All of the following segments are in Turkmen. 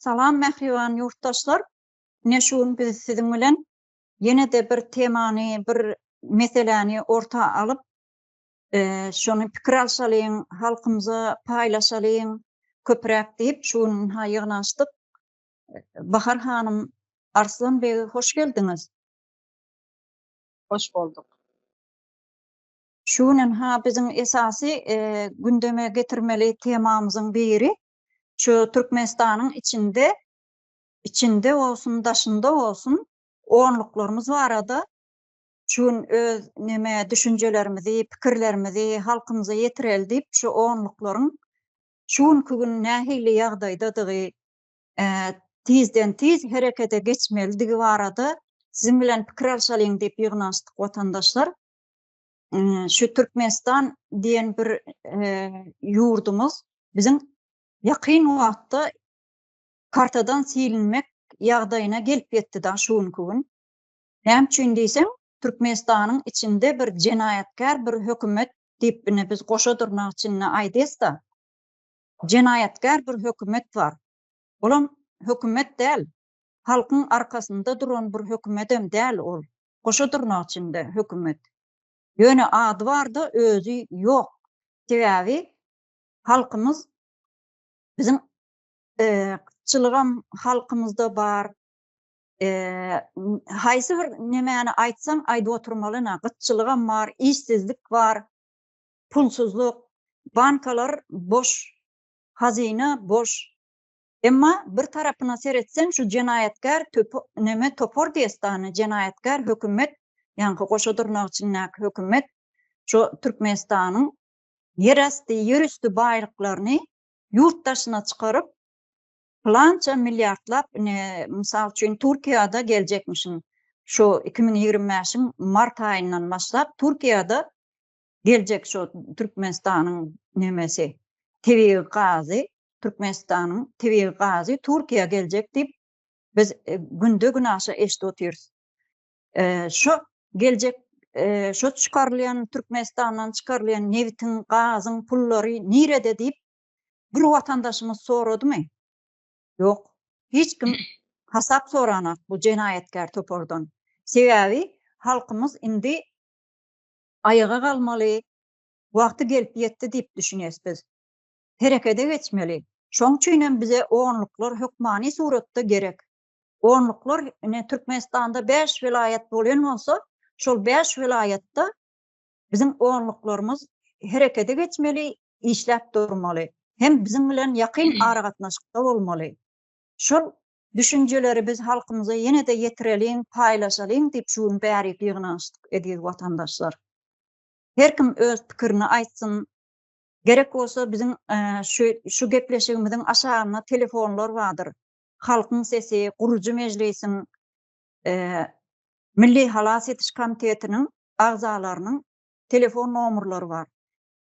Salam mähriban ýurtdaşlar! Ine şu gün biz siziň bilen ýene-de bir temany, bir meseläni orta alyp, şony pikir alşalyň, halkymyza paýlaşalyň köpräk diýip şu gün ynha ýygnanyşdyk. Bahar hanym, Arslan beg hoş geldiňiz. Hoş bolduk. Şu gün ynha biziň esasy gündeme getirmeli temamyzyň biri şu Türkmenistanyň içinde içinde bolsun, daşynda bolsun onluklarymyz barada şu gün öz neme düşünjelerimizi, pikirlerimizi halkymyza ýetireli diýip şu onluklaryň şu günki gün nähili ýagdaýdadygy, tizden-tiz herekete geçmelidigi barada siziň bilen pikir alşalyň diýip ýygnanyşdyk watandaşlar. Şu Türkmenistan diýen bir ýurdumyz biziň ýakyn wagtda kartadan silinmek ýagdaýyna gelip ýetdi da şu günki gün. Näme üçin diýseň, Türkmenistanyň içinde bir jenaýatkär bir hökümet diýip ine biz goşa dyrnak içinde aýdýas-da, jenaýatkär bir hökümet bar. Olam hökümet däl, halkyň arkasynda duran bir hökümedem däl ol. Goşa dyrnak içinde hökümet. Ýöne ady bar-da, özi ýok. Sebäbi halkymyz biziň gytçylygam halkymyzda bar. Haýsy bir nemäni aýtsaň aýdyp oturmaly-na, gytçylygam bar, işsizlik bar, pulsuzlyk, bankalar boş, hazyna boş. Emma bir tarapyna seretseň şu jenaýatkär neme topar diýestany, jenaýatkär hökümet, ýaňky goşa dyrnak içindäki hökümet şu Türkmenistanyň ýerasty, ýerüsti baýlyklaryny ýurt daşyna çykaryp, pylança milliardlap ine, mysal üçin, Türkiýada geljekmişin, şu 2025-iň mart aýyndan başlap Türkiýada geljek şu Türkmenistanyň nemesi, tebigy gazy, Türkmenistanyň tebigy gazy Türkiýä geljek diýip, biz günde-günaşa eşidip otyrys. Şu geljek şu çykarylýan Türkmenistandan çykarylýan nebitiň, gazyň pullary nirede diýip bir watandaşymyz soradymy? Ýok. Hiç kim hasap soranak bu jenaýatkär topardan. Sebäbi halkymyz indi aýaga galmaly wagty gelip ýetdi diýip düşünýäs biz. Herekede geçmeli. Şoň üçin hem bize onluklar hökmany suratda gerek. Onluklar ine Türkmenistanda 5 welaýat bolan bolsa, şol 5 welaýatda biziň onluklarymyz herekede geçmeli, işläp durmaly. Hem biziň bilen ýakyn aragatnaşykda bolmaly. Şol düşünjeleri biz halkymyza ýene-de ýetireliň, paýlaşalyň diýip şu gün bärik ýygnanyşdyk eziz watandaşlar. Her kim öz pikirini aýtsyn. Gerek bolsa biziň şu şu gepleşigimiziň aşagynda telefonlar bardyr. Halkyň sesi, gurujy mejlisiň, Milli halas ediş komitetiniň agzalarynyň telefon nomerlary bar.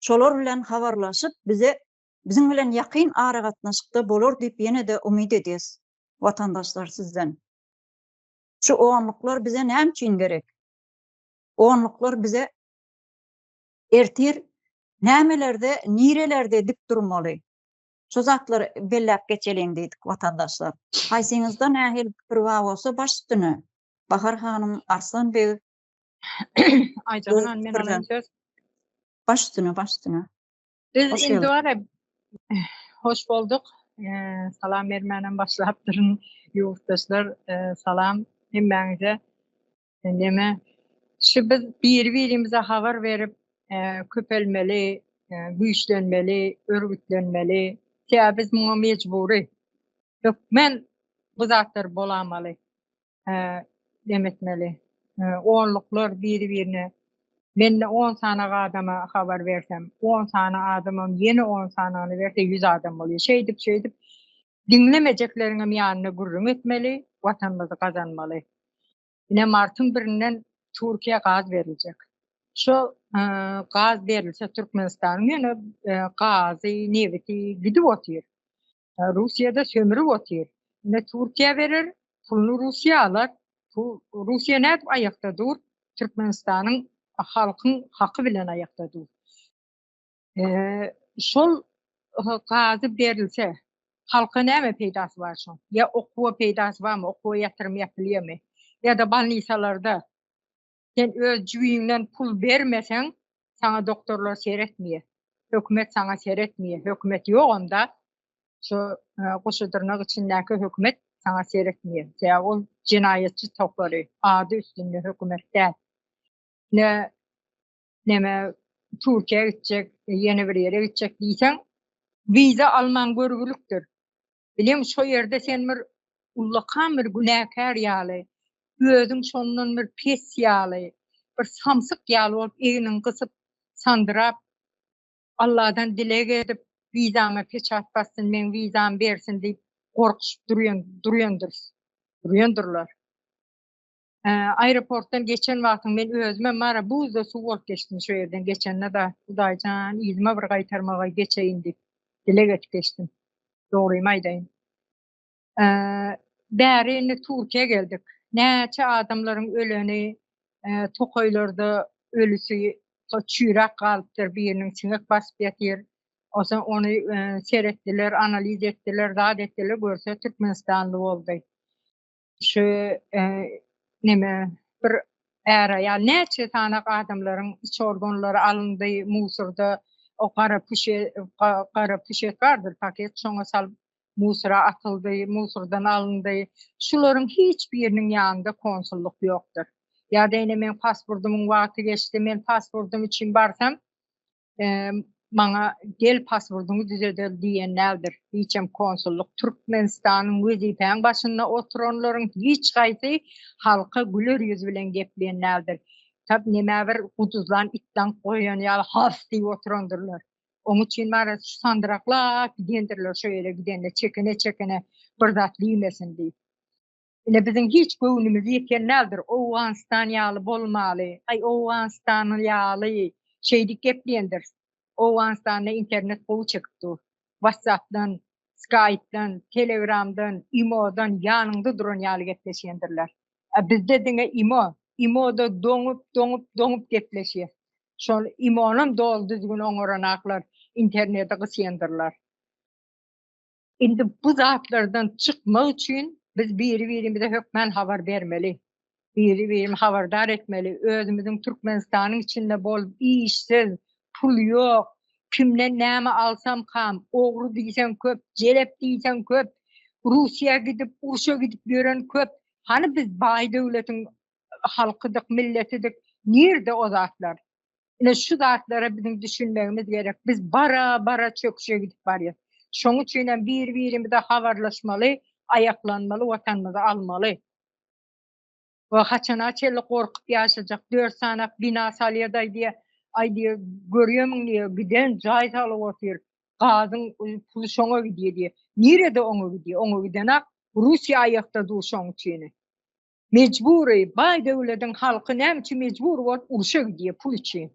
Şolar bilen habarlaşyp bize biziň bilen ýakyn aragatnaşykda bolar diýip ýene-de umyt edýäs watandaşlar sizden. Şu onluklar bize näme üçin gerek? Onluklar bize ertir nämelerde, nirelerde dik durmaly? Şu zatlary belläp geçeliň diýdik watandaşlar. Haýsyňyzda nähili pikir bar bolsa baş üstüne. Bahar hanym, Arslan beg. Aýjan hanym men alaýyn söz. Baş üstüne, baş üstüne. Biz indi bar hoş bolduk. Salam bermänem başlapdyryn ýurtdaşlar. Salam hemmäňize. Neme şu biz biri-birimize habar berip köpelmeli, güýçlenmeli, örgütlenmeli. Sebäbi biz muňa mejbury. Hökmen bu zatlar bolamaly. Dem etmeli. Onluklar biri-birine Men 10 sany adama habar bersem, 10 sany adamam ýene 10 sanyny berse 100 adam bolýar. Şeýdip, şeýdip diňlemejekleriňem ýanynda gürrüň etmeli, watanymyzy gazanmaly. Ine martyň birinden Türkiýä gaz beriljek. Şo gaz berilse Türkmenistanyň ýöne gazy, nebiti gidip otyr. Russiýada sömürip otyr. Ine Türkiýä berer, puluny Russiýa alar. Russiýa nädip aýakda dur? Türkmenistanyň halkyň haky bilen aýakda dur. Şol gazy berilse. Halka näme peýdasy bar şoň? Ýa okuwa peýdasy barmy? Okuwa ýatyrym ýapylýarmy? Ýa-da bolnisalarda sen öz jübiňden pul bermeseň, saňa doktorlar seretmeýär. Hökümet saňa seretmeýär. Hökümet ýogam-da, şu goşa dyrnak içindäki hökümet saňa seretmeýär. Sebäbi ol jenaýatçy topary, ady üstünde hökümet däl. Ne neme Türkiýä gitjek, ýene bir ýere gitjek diýseň, wiza alman görgülikdir. Bileň şo ýerde sen bir ullakan bir günäkär ýaly, özüň şondan bir pes ýaly, bir samsyk ýaly bolup egniňi gysyp, sandyrap, Alladan dileg edip, wizama peçat bassyn, meň wizamy bersin diýip gorkuşyp durýan, durýandyrys. Durýandyrlar. Aeroportdan geçen wagtyň men özümem bara buzda suw bolup geçdim şo ýerden geçende-de Hudaýjan yzyma bir gaýtarmagaý geçeýin diýip dileg edip geçdim. Dogrymy aýdaýyn. Bäri indi Türkiýä geldik. Näçe adamlaryň öleni tokaýlarda ölüsi çüýräp galypdyr, biriniň siňek basyp ýatyr. Onsoň ony seretdiler, analiz etdiler, zat etdiler, görse türkmenistanly boldy. Şu neme bir är-aýal näçe sanak adamlaryň iç organlary alyndy musurda o gara puşe gara puşet bardyr paket şoňa salyp musura atyldy musurdan alyndy şularyň hiç biriniň ýanynda konsullyk ýokdur ýa-da ine meň pasportymyň wagty geçdi men pasportym üçin barsam maňa gel pasportyňy düzedeli diýen däldir. Hiçem konsullyk Türkmenistanyň wezipäň başynda oturanlaryň hiç haýsy halka güler ýüz bilen gepleýän däldir. Tap nemä bir guduzlan it daňyp goýan ýaly has diýip oturandyrlar. Oň üçin bara sandyraklap gidendirler şo ýere gidende çekine-çekine bir zat diýmesin diýip. Ine biziň hiç göwnümiz ýeten däldir Owganystan ýaly bolmaly, aý Owganystan ýaly şeýdip gepleýändiris. Owganystanda internet gowy çekip dur. Whatsappdan, Skypedan, Telegramdan, Imodan ýanyňda duran ýaly gepleşýändirler. A bizde diňe Imo, Imoda doňup, doňup, doňup gepleşýäs. Şol Imonam doly düzgün oňaranaklar interneti gysýandyrlar. Indi bu zatlardan çykmak üçin biz biri-birimize hökmän habar bermeli. Biri-birimizi habardar etmeli. Özümiziň Türkmenistanyň içinde bolup işsiz, pul ýok, kimden näme alsamkam, ogry diýseň köp, jelep diýseň köp, Russiýa gidip, urşa gidip ýören köp. Hany biz baý döwletiň halkydyk, milletidik. Nirde o zatlar? Ine şu zatlara biziň düşünmegimiz gerek. Biz bara-bara çöküşe gidip barýas. Şoň üçin hem bir-birimize habarlaşmaly, aýaklanmaly, watanymyzy almaly. We haçana çenli gorkup ýaşajak, dört sanak bina salýadaý diýe, aý diýe, görýämiň diýe, giden jaý salyp otyr, gazyň puly şoňa gidýär diýe. Nirede oňa gidýär? Oňa gidenak Russiýa aýakda dur şoň üçin. Mejbury, baý döwlediň halky näme üçin mejbur bolup urşa gidýär pul üçin.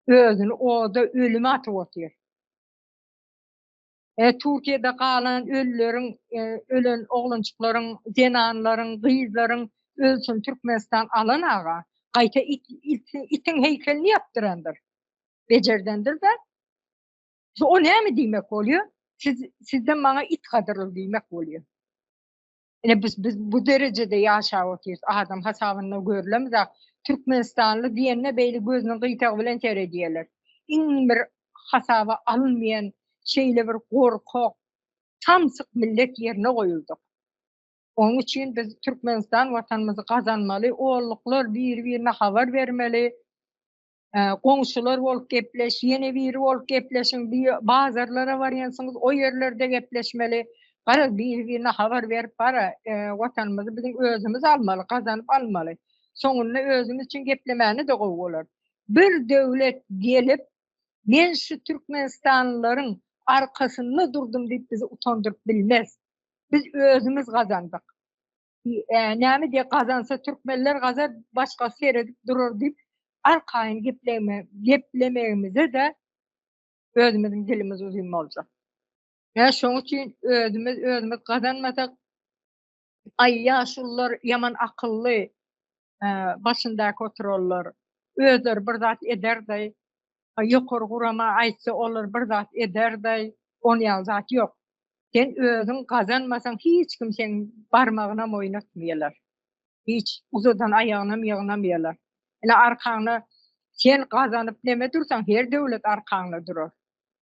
Özüni oda, ölüme atyp otyr. E, Türkiýede galan ölüleriň, e, ölen oglanjyklaryň, zenanlaryň, gyzlaryň ölsün Türkmenistan alan aga. Gaýta it, it, itiň heýkelini ýapdyrandyr. Bejerdendir-de. O näme diýmek bolýar? Siz, sizden maňa it gadyrly diýmek bolýar. Ine biz biz bu derejede ýaşap otyrys. Adam hasabynda görülemizak. Türkmenistanly diýende beýle gözüniň gyýtagy bilen seredýärler. Iň bir hasaba alynmaýan şeýle bir gorkak, samsyk millet ýerine goýuldyk. Onuň üçin biz Türkmenistan watanymyzy gazanmaly, olluklar biri-birine habar bermeli. Goňşular bolup gepleş, ýene biri bolup gepleşiň, bir bazarlara barýansyňyz, o ýerlerde gepleşmeli. Garaz, biri-birine habar berip bara, watanymyzy biziň özümiz almaly, gazanyp almaly. Soňunda özümiz üçin geplemäne-de gowy bolar. Bir döwlet gelip, men şu türkmenistanlylaryň arkasynda durdum diýip bizi utandyryp bilmez. Biz özümiz gazandyk. Näme diýe gazansa türkmenler gazar başgasy seredip durar diýip arkaýyn gepleme geplemegimize-de özümiziň dilimiz uzyn boljak. Ýa şoň üçin özümiz özümiz gazanmasak aý ýaşulular ýaman akylly başyndaky oturanlar özleri bir zat ederdaý ýokary gurama aýtsa olar bir zat ederdaý on ýaly zat ýok. Sen özüň gazanmasaň hiç kim seň barmagynam oýnatmaýarlar. Hiç uzadan aýagynam ýygnamaýarlar. Ine arkaňda sen gazanyp neme dursaň her döwlet arkaňda durar.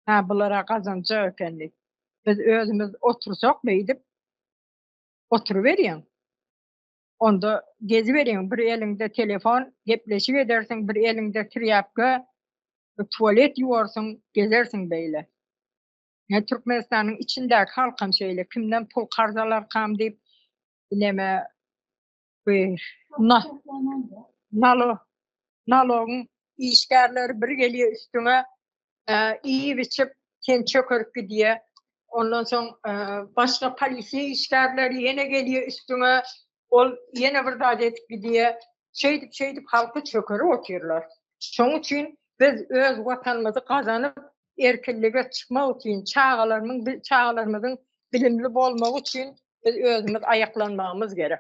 Hä bulara gazanjak eken diýip. Biz özümiz otursak beýdip oturyberýäň. Onda geziberýäň bir eliňde telefon gepleşik edersiň bir eliňde trýapka tualet ýuwarsyň gezersiň beýle. Ýa Türkmenistanyň içindäki halkam şeýle kimden pul karz alarkam diýip neme bu na nalo nalogyň işgärleri bir gelýär üstüňe iýip içip seni çökerip gidýär. Ondan soň başga polisiýa işgärleri ýene gelýär üstüňe ol ýene bir zat edip gidýär. Şeýdip şeýdip halky çökerip otyrlar. Şoň üçin biz öz watanymyzy gazanyp erkinlige çykmak üçin, çagalarymyň çagalarymyzyň bilimli bolmagy üçin biz özümiz aýaklanmagymyz gerek.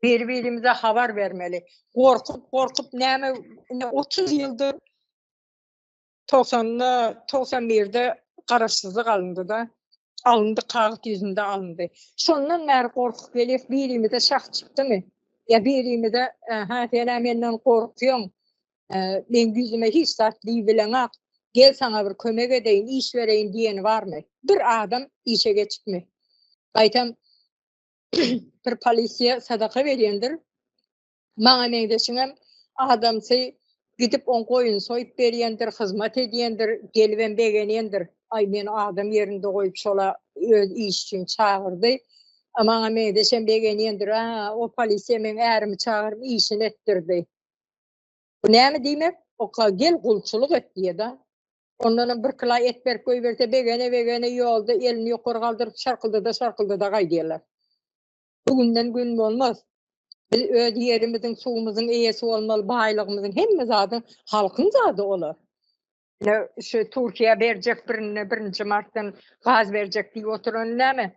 Bir-birimize habar bermeli. Gorkup, gorkup näme indi 30 ýyldyr 90-da, 91-de garaşsyzlyk alyndy-da. Alyndy, kagyz ýüzünde alyndy. Şondan bäri gorkup gelýäs, birimize şah çykdymy? Ýa birimize, hä, sen-ä menden gorkýaň, Meň ýüzüme hiç zat diýibileňak, gel saňa bir kömek edeýin, iş bereýin diýeni barmy? Bir adam işe geçipmi? Gaýtam bir polisiýa sadaka berýändir. Maňa meňzeşiňem adamsy gidip oň goýuny soýup berýändir, hyzmat edýändir, gelibem begenýändir. Aý meni adam ýerinde goýup şola öz işi üçin çagyrdy. Maňa meňzeşem begenýändir, a o polisiýa meň ärimi çagyryp işini etdirdi. Bu näme diýmek? Oka gel gulçulyk et diýýär-de. Ondanam bir kila et berip goýberse begene-begene ýolda elini ýokary galdyryp şarkyldada-şarkyldada gaýdýarlar. Bu günden gün bolmaz. Biz öz ýerimiziň, suwumyzyň eýesi bolmaly, baýlygymyzyň hemme zadyň halkyň zady olar. Ine şu Türkiýä berjek birine birinji martdan gaz berjek diýip oturany näme?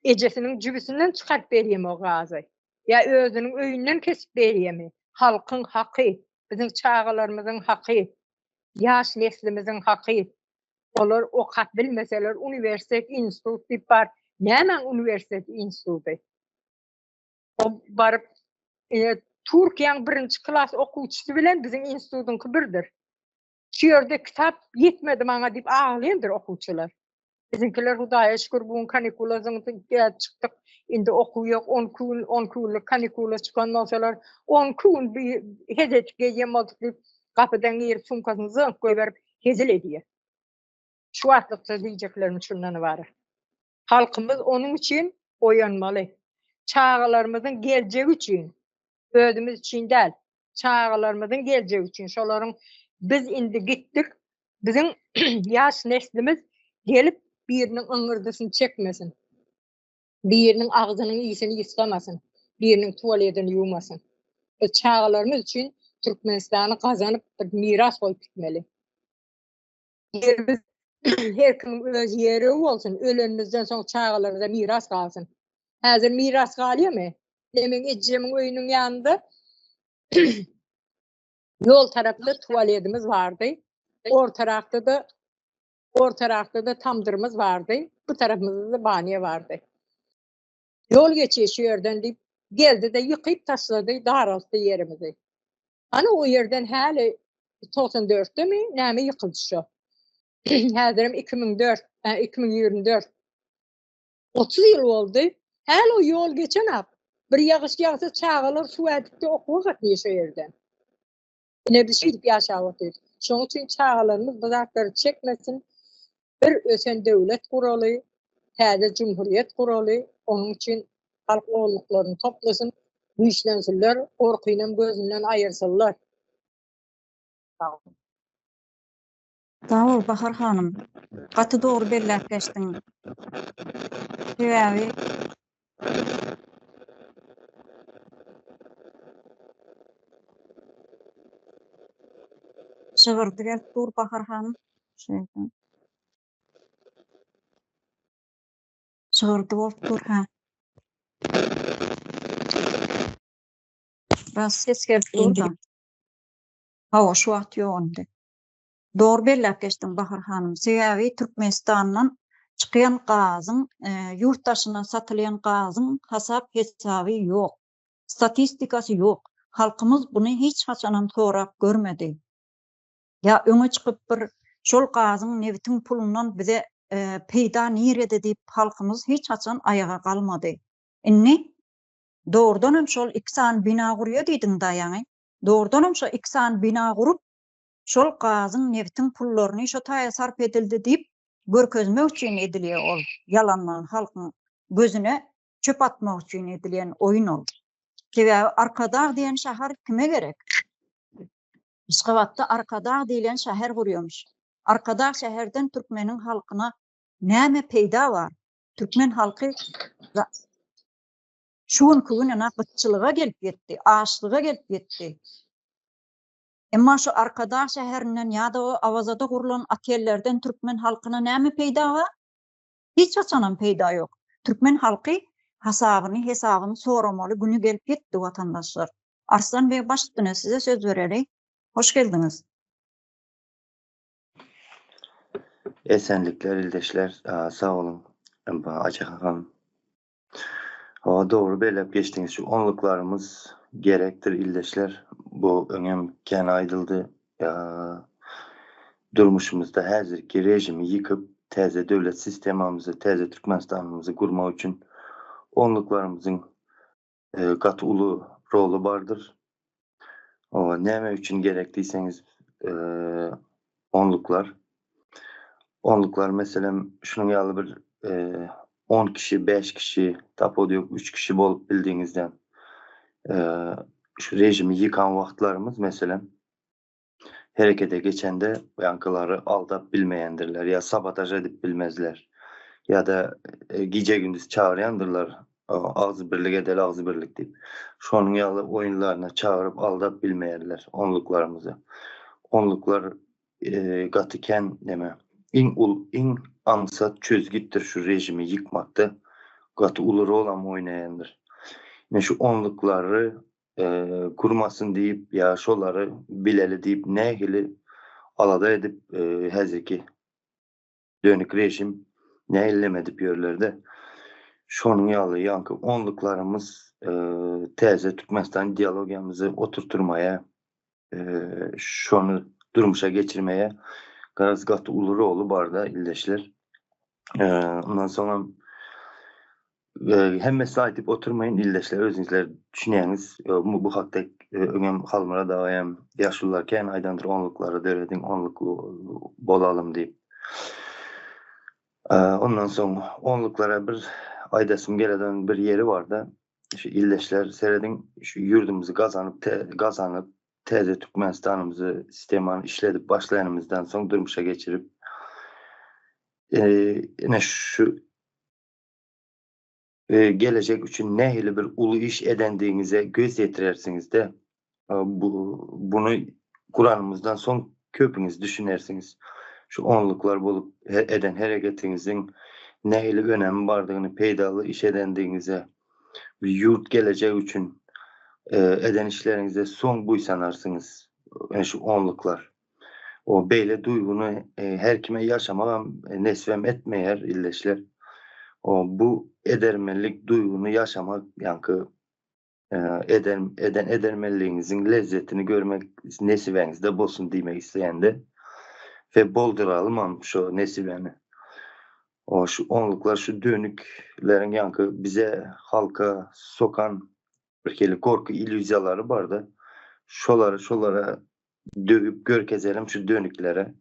Ejesiniň jübüsinden çykaryp berýärmi o gazy? Ýa özüniň öýünden kesip berýärmi? Halkyň haky, biziň çagalarymyzyň haky, ýaş neslimiziň haky. Olar okap bilmeseler uniwersitet, institut diýip bar. Nämäň uniwersiteti, instituty? O baryp ine Türkiýäň birinji klas okuwçysy bilen biziň institutyňky birdir. Şu ýerde kitap ýetmedi maňa diýip aglaýandyr okuwçylar. Biziňkiler Hudaýa şükür bu gün kanikula çykdyk. Indi okuw ýok. 12 gün, 12 günlük kanikula çykan bolsalar, 12 gün bir hezil edip gezýän bolduk diýip, gapydan girip sumkasyny zyňyp goýberip hezil edýär. Şu wagtlykça diýjeklerim şundan ybarat. Halkymyz onuň üçin oýanmaly. Çagalarymyzyň geljegi üçin, özümiz üçin däl. Çagalarymyzyň geljegi üçin şolaryň biz indi gitdik, biziň ýaş neslimiz gelip biriniň yňňyrdysyny çekmesin. Biriniň agzynyň ysyny ysgamasyn, biriniň tualedini ýuwmasyn. Biz çagalarymyz üçin Türkmenistany gazanyp bir miras goýup gitmeli. Ýerimiz her kimiň öz ýeri bolsun, ölenimizden soň çagalarymyza miras galsyn. Häzir miras galýarmy? Meň ejemiň öýüniň ýanynda ýol tarapda tualedimiz bardy. Ortarakda-da ortarakda-da tamdyrymyz bardy. Bu tarapymyzda-da banýa bardy. Ýol geçýär şu ýerden diýip, geldi-de ýykyp taşlady, daraltdy ýerimizi. Ana o ýerden häli 94-demi näme ýykyldy şo. Häzirem 2004, 2024. 30 ýyl boldy. Häli o ýol geçenak. Bir ýagyş ýagsa çagalar suw ädikde okuwa gatnaýar şo ýerden. Ine biz şeýdip ýaşap otyrys. Şonuň üçin çagalarymyz bu zatlary çekmesin. Bir ösen döwlet guraly, täze jumhurýet guraly, onuň üçin halk onluklaryny toplasyn, güýçlensinler, gorkynam gözünden aýyrsynlar. Sag boluň. Sag bol Bahar hanym. Gaty dogry belläp geçdiň. Sebäbi Şygyrdy gelip dur Bahar hanym. Şeýle. Şygyrdy bolup dur hä. Biraz ses gelip dur da. Hawa şu wagt ýok indi. Dogry belläp geçdiň Bahar hanym. Sebäbi Türkmenistandan. Çykýan gazyň, ýurt daşyna satylýan gazyň hasap-hesaby ýok. Statistikasy ýok. Halkymyz buny hiç haçanam sorap görmedi. Ýa öňe çykyp bir şol gazyň, nebitiň pulundan bize peýda nirede diýip halkymyz hiç haçan aýaga galmady. Indi dogrudanam şol iki sany bina gurýa diýdiň-da ýaňy. Dogrudanam şo iki sany bina gurup, şol gazyň, nebitiň pullaryny şo taýa sarp edildi diýip görkezmek üçin edilýär ol ýalandan halkyň gözüne çöp atmak üçin edilýän oýun ol. Sebäbi Arkadag diýen şäher kime gerek? Aşgabatda Arkadag diýlen şäher gurýamyş. Arkadag şäherden türkmeniň halkyna näme peýda bar? Türkmen halky şu günki gün ina gytçylyga gelip ýetdi, açlyga gelip ýetdi. Emma şu Arkadag şäherinden ýa-da o Awazada gurlan otellerden türkmen halkyna näme peýda bar? Hiç haçanam peýda ýok. Türkmen halky hasabyny, hesabyny soramaly güni gelip ýetdi watandaşlar. Arslan beg baş üstüne size söz bereli. Hoş geldiňiz. Esenlikler ildeşler sag boluň Aýça hanym. Hawa dogry belläp geçdiňiz şu onluklarymyz gerekdir ildeşler bu öňem kän aýdyldy durmuşymyzda häzirki režimi ýykyp täze döwlet sistemamyzy täze Türkmenistanymyzy gurmak üçin onluklarymyzyň gaty uly roly bardyr. Oba näme üçin gerek diýseňiz, onluklar. Onluklar meselem şunuň ýaly bir on kişi, bäş kişi, tapawudy ýok, üç kişi bolup bildigiňizden şu režimi ýykan wagtlarymyz meselem herekete geçende ýaňkylary aldap bilmeýändirler ýa sabotaž edip bilmezler ýa-da gije-gündiz çagyrýandyrlar agzybirlik edeli agzybirlik diýip. Şonuň ýaly oýunlaryna çagyryp aldap bilmeýärler onluklarymyzy. Onluklar gaty kän neme iň ul iň aňsat çözgütdir şu režimi ýykmakda gaty uly rolam oýnaýandyr. Ine şu onluklary gurmasyn diýip ýa şolary bileli diýip nähili alada edip häzirki dönük režim nähillem edip ýörlerde şonuň ýaly ýaňky onluklarymyz täze Türkmenistan ideologiýamyzy oturtyrmaýa şony durmuşa geçirmeye garaz gaty uly roly barda ildeşler. Ondan soňam Hemmesini aýdyp oturmaýyn ildeşler özüňizler düşünýäňiz bu hakda öňem Halmyrat agaýam ýaşulular kän aýdandyr onluklara dörediň onlukly bolalym diýip. Ondan soň onluklara bir aýdasym gelen bir ýeri barda şu ildeşler serediň şu ýurdumyzy gazanyp gazanyp täze Türkmenistanymyzy sistemany işledip başlaýanymyzdan soň durmuşa geçirip ine şu gelejek üçin nähili bir uly iş edendigiňize göz ýetirersiňiz-de, bu buny guranymyzdan soň köpüňiz düşünersiňiz. Şu onluklar bolup eden hereketiňiziň nähili önemi bardygyny, peýdaly iş edendigiňize, ýurt gelejek üçin eden işleriňize soň buýsanarsyňyz. Şu onluklar. O beýle duýgyny her kime ýaşamagam nesibem etmeýär ildeşler. O bu edermenlik duýgyny ýaşamak ýaňky eden eden edermenligiňiziň lezzetini görmek nesibäňizde bolsun diýmek isleýände we bolduralymam şo nesibäni. O şu onluklar şu dönükleriň ýaňky bize halka sokan bir hili gorky illýuziýalary barda şolary şolara döwüp görkezelim şu dönüklere.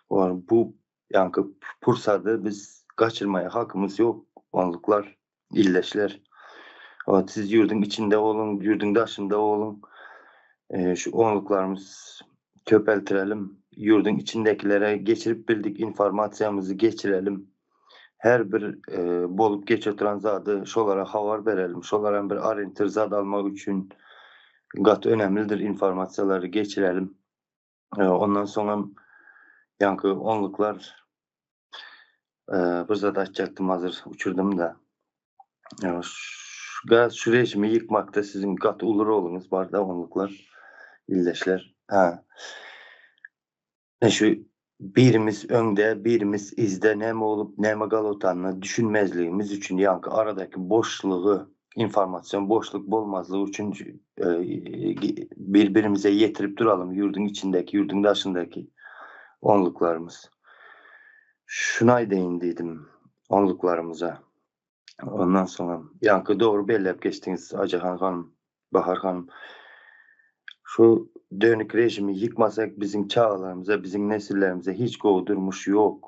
Bu ýaňky pursady biz gaçyrmaýa hakymyz ýok, onluklar, ildeşler. Ot siz ýurduň içinde boluň, ýurduň daşynda boluň. Şu onluklarymyz köpeltirelim. Ýurduň içindekilere geçirip bildik informasiýamyzy geçirelim. Her bir bolup geç oturan zady şolara habar berelim. Şolaram bir orientir zat almak üçin gaty önemlidir informasiýalary geçirelim. Ondan soňam ýaňky onluklar bir zat aýtjakdym hazir uçurdym-da. Gaz şu režimi ýykmakda siziň gaty uly roluňyz bar-da onluklar, ildeşler. Ha. Şu. Birimiz öňde, birimiz yzda näme bolup, näme galotanyna düşünmezligimiz üçin, ýaňky aradaky boşlugy, informasion boşluk bolmazlygy üçin bir-birimize ýetirip duralym ýurduň içindäki, ýurduň daşyndaky onluklarymyz. Şuny aýdaýyn diýdim onluklarymyza. Ondan soňam ýaňky dogry belläp geçdiňiz Aýjahan hanym, Bahar hanym. Şu dönük režimi ýykmasak biziň çagalarymyza, biziň nesillerimize hiç gowy durmuş ýok.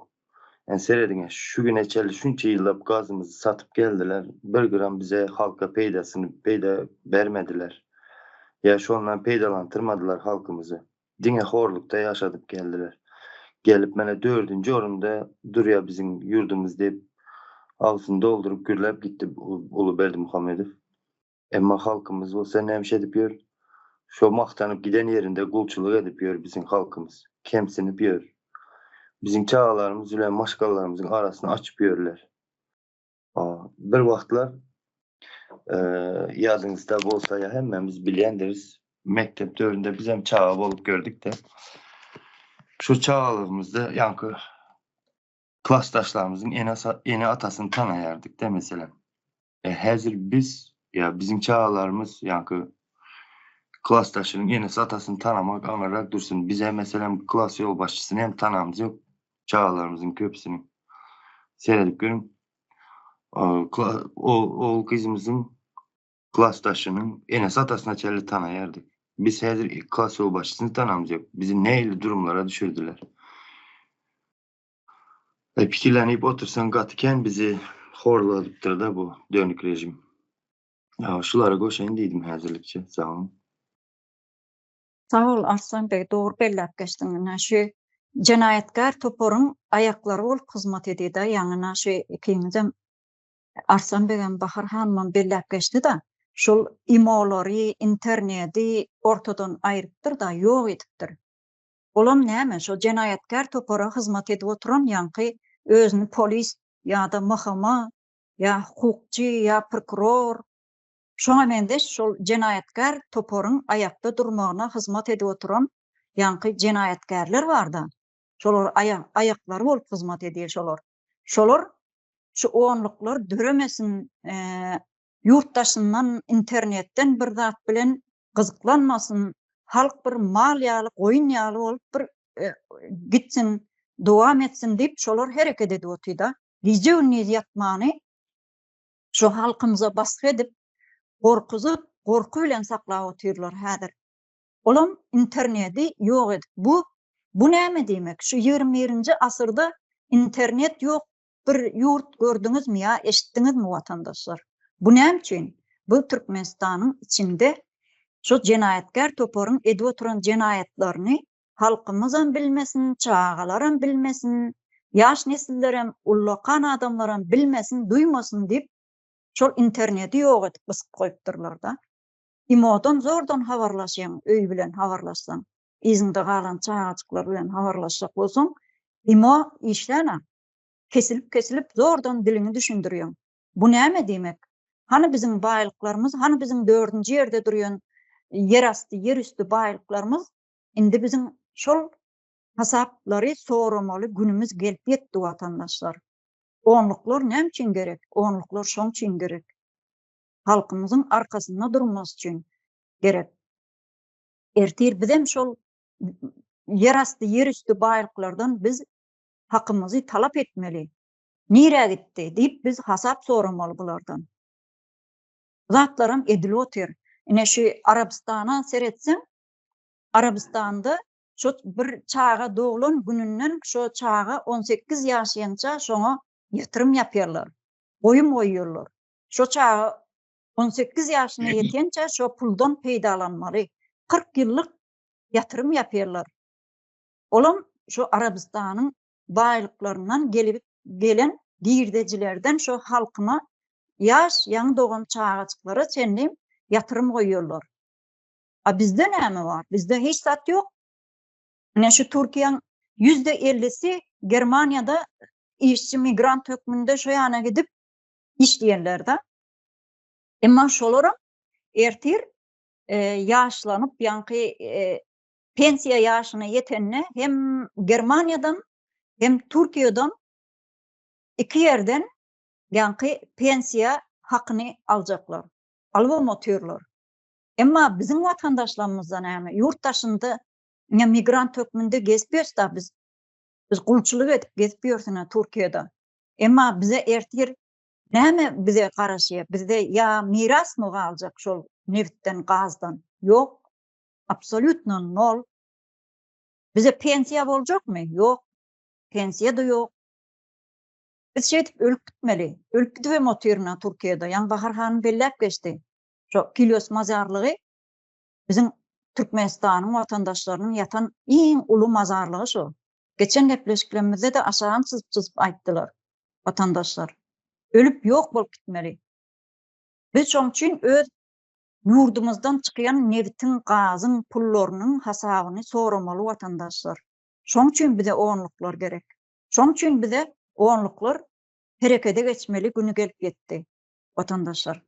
Ýani serediňä şu güne çenli şunça ýyllap gazymyzy satyp geldiler, bir gram bize halka peýdasyny peýda bermediler. Ýa şondan peýdalantyrmadylar halkymyzy. Diňe horlukda ýaşadyp geldiler. Gelip mene dördünji orunda durýa biziň ýurdumyz diýip agzyny dolduryp gürläp gitdi uly Berdimuhamedow. Emma halkymyz bolsa nämiş edip ýör? Şo magtanyp giden ýerinde gulçulyk edip ýör biziň halkymyz. Kemsinip ýör. Biziň çagalarymyz bilen maşgalalarymyzyň arasyny açyp ýörler. Bir wagtlar ýadyňyzda bolsa ýa hemmämiz bilýändiris, mekdep döwründe bizem çaga bolup gördük-de. Şu çagalygymyzda ýaňky klasdaşlarymyzyň ene-atasyny tanaýardyk-da meselem. E, häzir biz ýa biziň çagalarymyz ýaňky klasdaşynyň enesi atasyny tanamak aňyrrak dursun. Bize meselem klas ýolbaşçysyny hem tanamyz ýok çagalarymyzyň köpüsiniň. Seredip görüň. Ogul gyzymyzyň klasdaşynyň enesi atasyna çenli tanaýardyk. Biz häzir klas ýolbaşçysyny tanamyz ýok. Bizi nähili durumlara düşürdiler. E, pikirlenip otursaň gaty kän bizi horladypdyr-da bu dönük rejim. Ya, şulara goşaýyn diýdim häzirlikçe. Sag boluň. Sag bol Arslan beg dogry belläp geçdiň ine şu jenaýatkär toparyň aýaklary bolup hyzmat edýda ýaňy ina şu ikiňizem Arslan begem Bahar hanymam belläp geçdida şol imolary internedi ortadan aýrypdyrda ýok edipdir Olam näme, şo jenaýatkär topara hyzmat edip oturan ýaňky özüni polis ýa-da MHM ýa hukukçy ýa prokuror, şoňa meňzeş şol jenaýatkär toparyň aýakda durmagyna hyzmat edip oturan ýaňky jenaýatkärler bar-da, şolar aýaklary bolup hyzmat edýär şolar. Şolar şu onluklar döremesin, ýurt daşyndan internetden bir zat bilen gyzyklanmasyn, halk bir mal ýaly, goýun ýaly bolup bir gitsin, dowam etsin diýip şolar hereket edip otyda. Gije-gündiz ýatmany şu halkymyza basgy edip, gorkuzyp, gorky bilen saklap otyrlar häzir. Olam interneti ýok edip. Bu bu näme diýmek? Şu 21-nji asyrda internet ýok bir ýurt gördüňizmi ýa eşitdiňizmi watandaşlar? Bu näme üçin? Bu Türkmenistanyň içinde şu jenaýatkär toparyň edip oturan jenaýatlaryny halkymyzam bilmesin, çagalaram bilmesin, ýaş nesillerem, ullakan adamlaram bilmesin, duýmasyn diýip şol interneti ýok edip gysyp goýupdyrlar-da. Imodan zordan habarlaşýaň, öý bilen habarlaşsaň, yzyňda galan çagajyklar bilen habarlaşjak bolsaň, imo işlänok. Kesilip-kesilip zordan diliňi düşündirýäň. Bu näme diýmek? Hany biziň baýlyklarymyz, hany biziň dördünji ýerde durýan ýerasty, ýerüsti baýlyklarymyz? Indi biziň şol hasaplary soramaly günümiz gelip ýetdi watandaşlar. Onluklar näme üçin gerek? Onluklar şoň üçin gerek. Halkymyzyň arkasynda durmasy üçin gerek. Ertir bizem şol ýerasty, ýerüsti baýlyklardan biz hakymyzy talap etmeli. Nirä gitdi diýip biz hasap soramaly bulardan. Bu zatlaram edilip otyr. Ine şu Arabystana seretseň, Arabystanda şo bir çaga doglan gününden şo çaga 18 ýaşaýança şoňa ýatyrym ýapýarlar. Goýum goýýarlar. Şo çaga 18 ýaşyna ýetýänçä şo puldan peýdalanmaly. 40 ýyllyk ýatyrym ýapýarlar. Olam şo Arabystanyň baýlyklaryndan gelip gelen girdejilerden şo halkyna ýaş ýaňy dogan çagajyklara çenli ýatyrym goýýarlar. A bizde näme bar? Bizde hiç zat ýok. Ine şu Türkiýäň %50-si Germaniýada işçi migrant hökmünde şo ýana gidip işleýänler-de. Emma şolaram ertir ýaşlanyp ýaňky. pensiýa ýaşyna ýetende hem Germaniýadan hem Türkiýeden iki ýerden ýaňky pensiýa hakyny aljaklar. Alybam otyrlar. Emma biziň watandaşlarymyzda näme? Ýurt daşynda ine migrant hökmünde gezip ýörüs-da biz. Biz gulçulyk edip gezip ýörsüne Türkiýede. Emma bize ertir näme bize garaşýar? Bizde ýa mirasmy galjak şol nebitden, gazdan? Ýok. Absolýutno nol. Bize pensiýa boljakmy? Ýok. Pensiýa-da ýok. Biz şeýdip ölüp gitmeli. Ölüp gidibem otyryn-a Türkiýede. Ýaňy Bahar hanym belläp geçdi. Şo Kilyos mazarlygy biziň Türkmenistanyň watandaşlarynyň ýatan iň uly mazarlygy şo. Geçen gepleşiklerimizde-de aşagam çyzyp-çyzyp aýtdylar watandaşlar. Ölüp ýok bolup gitmeli. Biz şoň üçin öz ýurdumyzdan çykýan nebitiň, gazyň pullarynyň hasabyny soramaly watandaşlar. Şoň üçin bize onluklar gerek. Şoň üçin bize onluklar herekede geçmeli güni gelip ýetdi watandaşlar.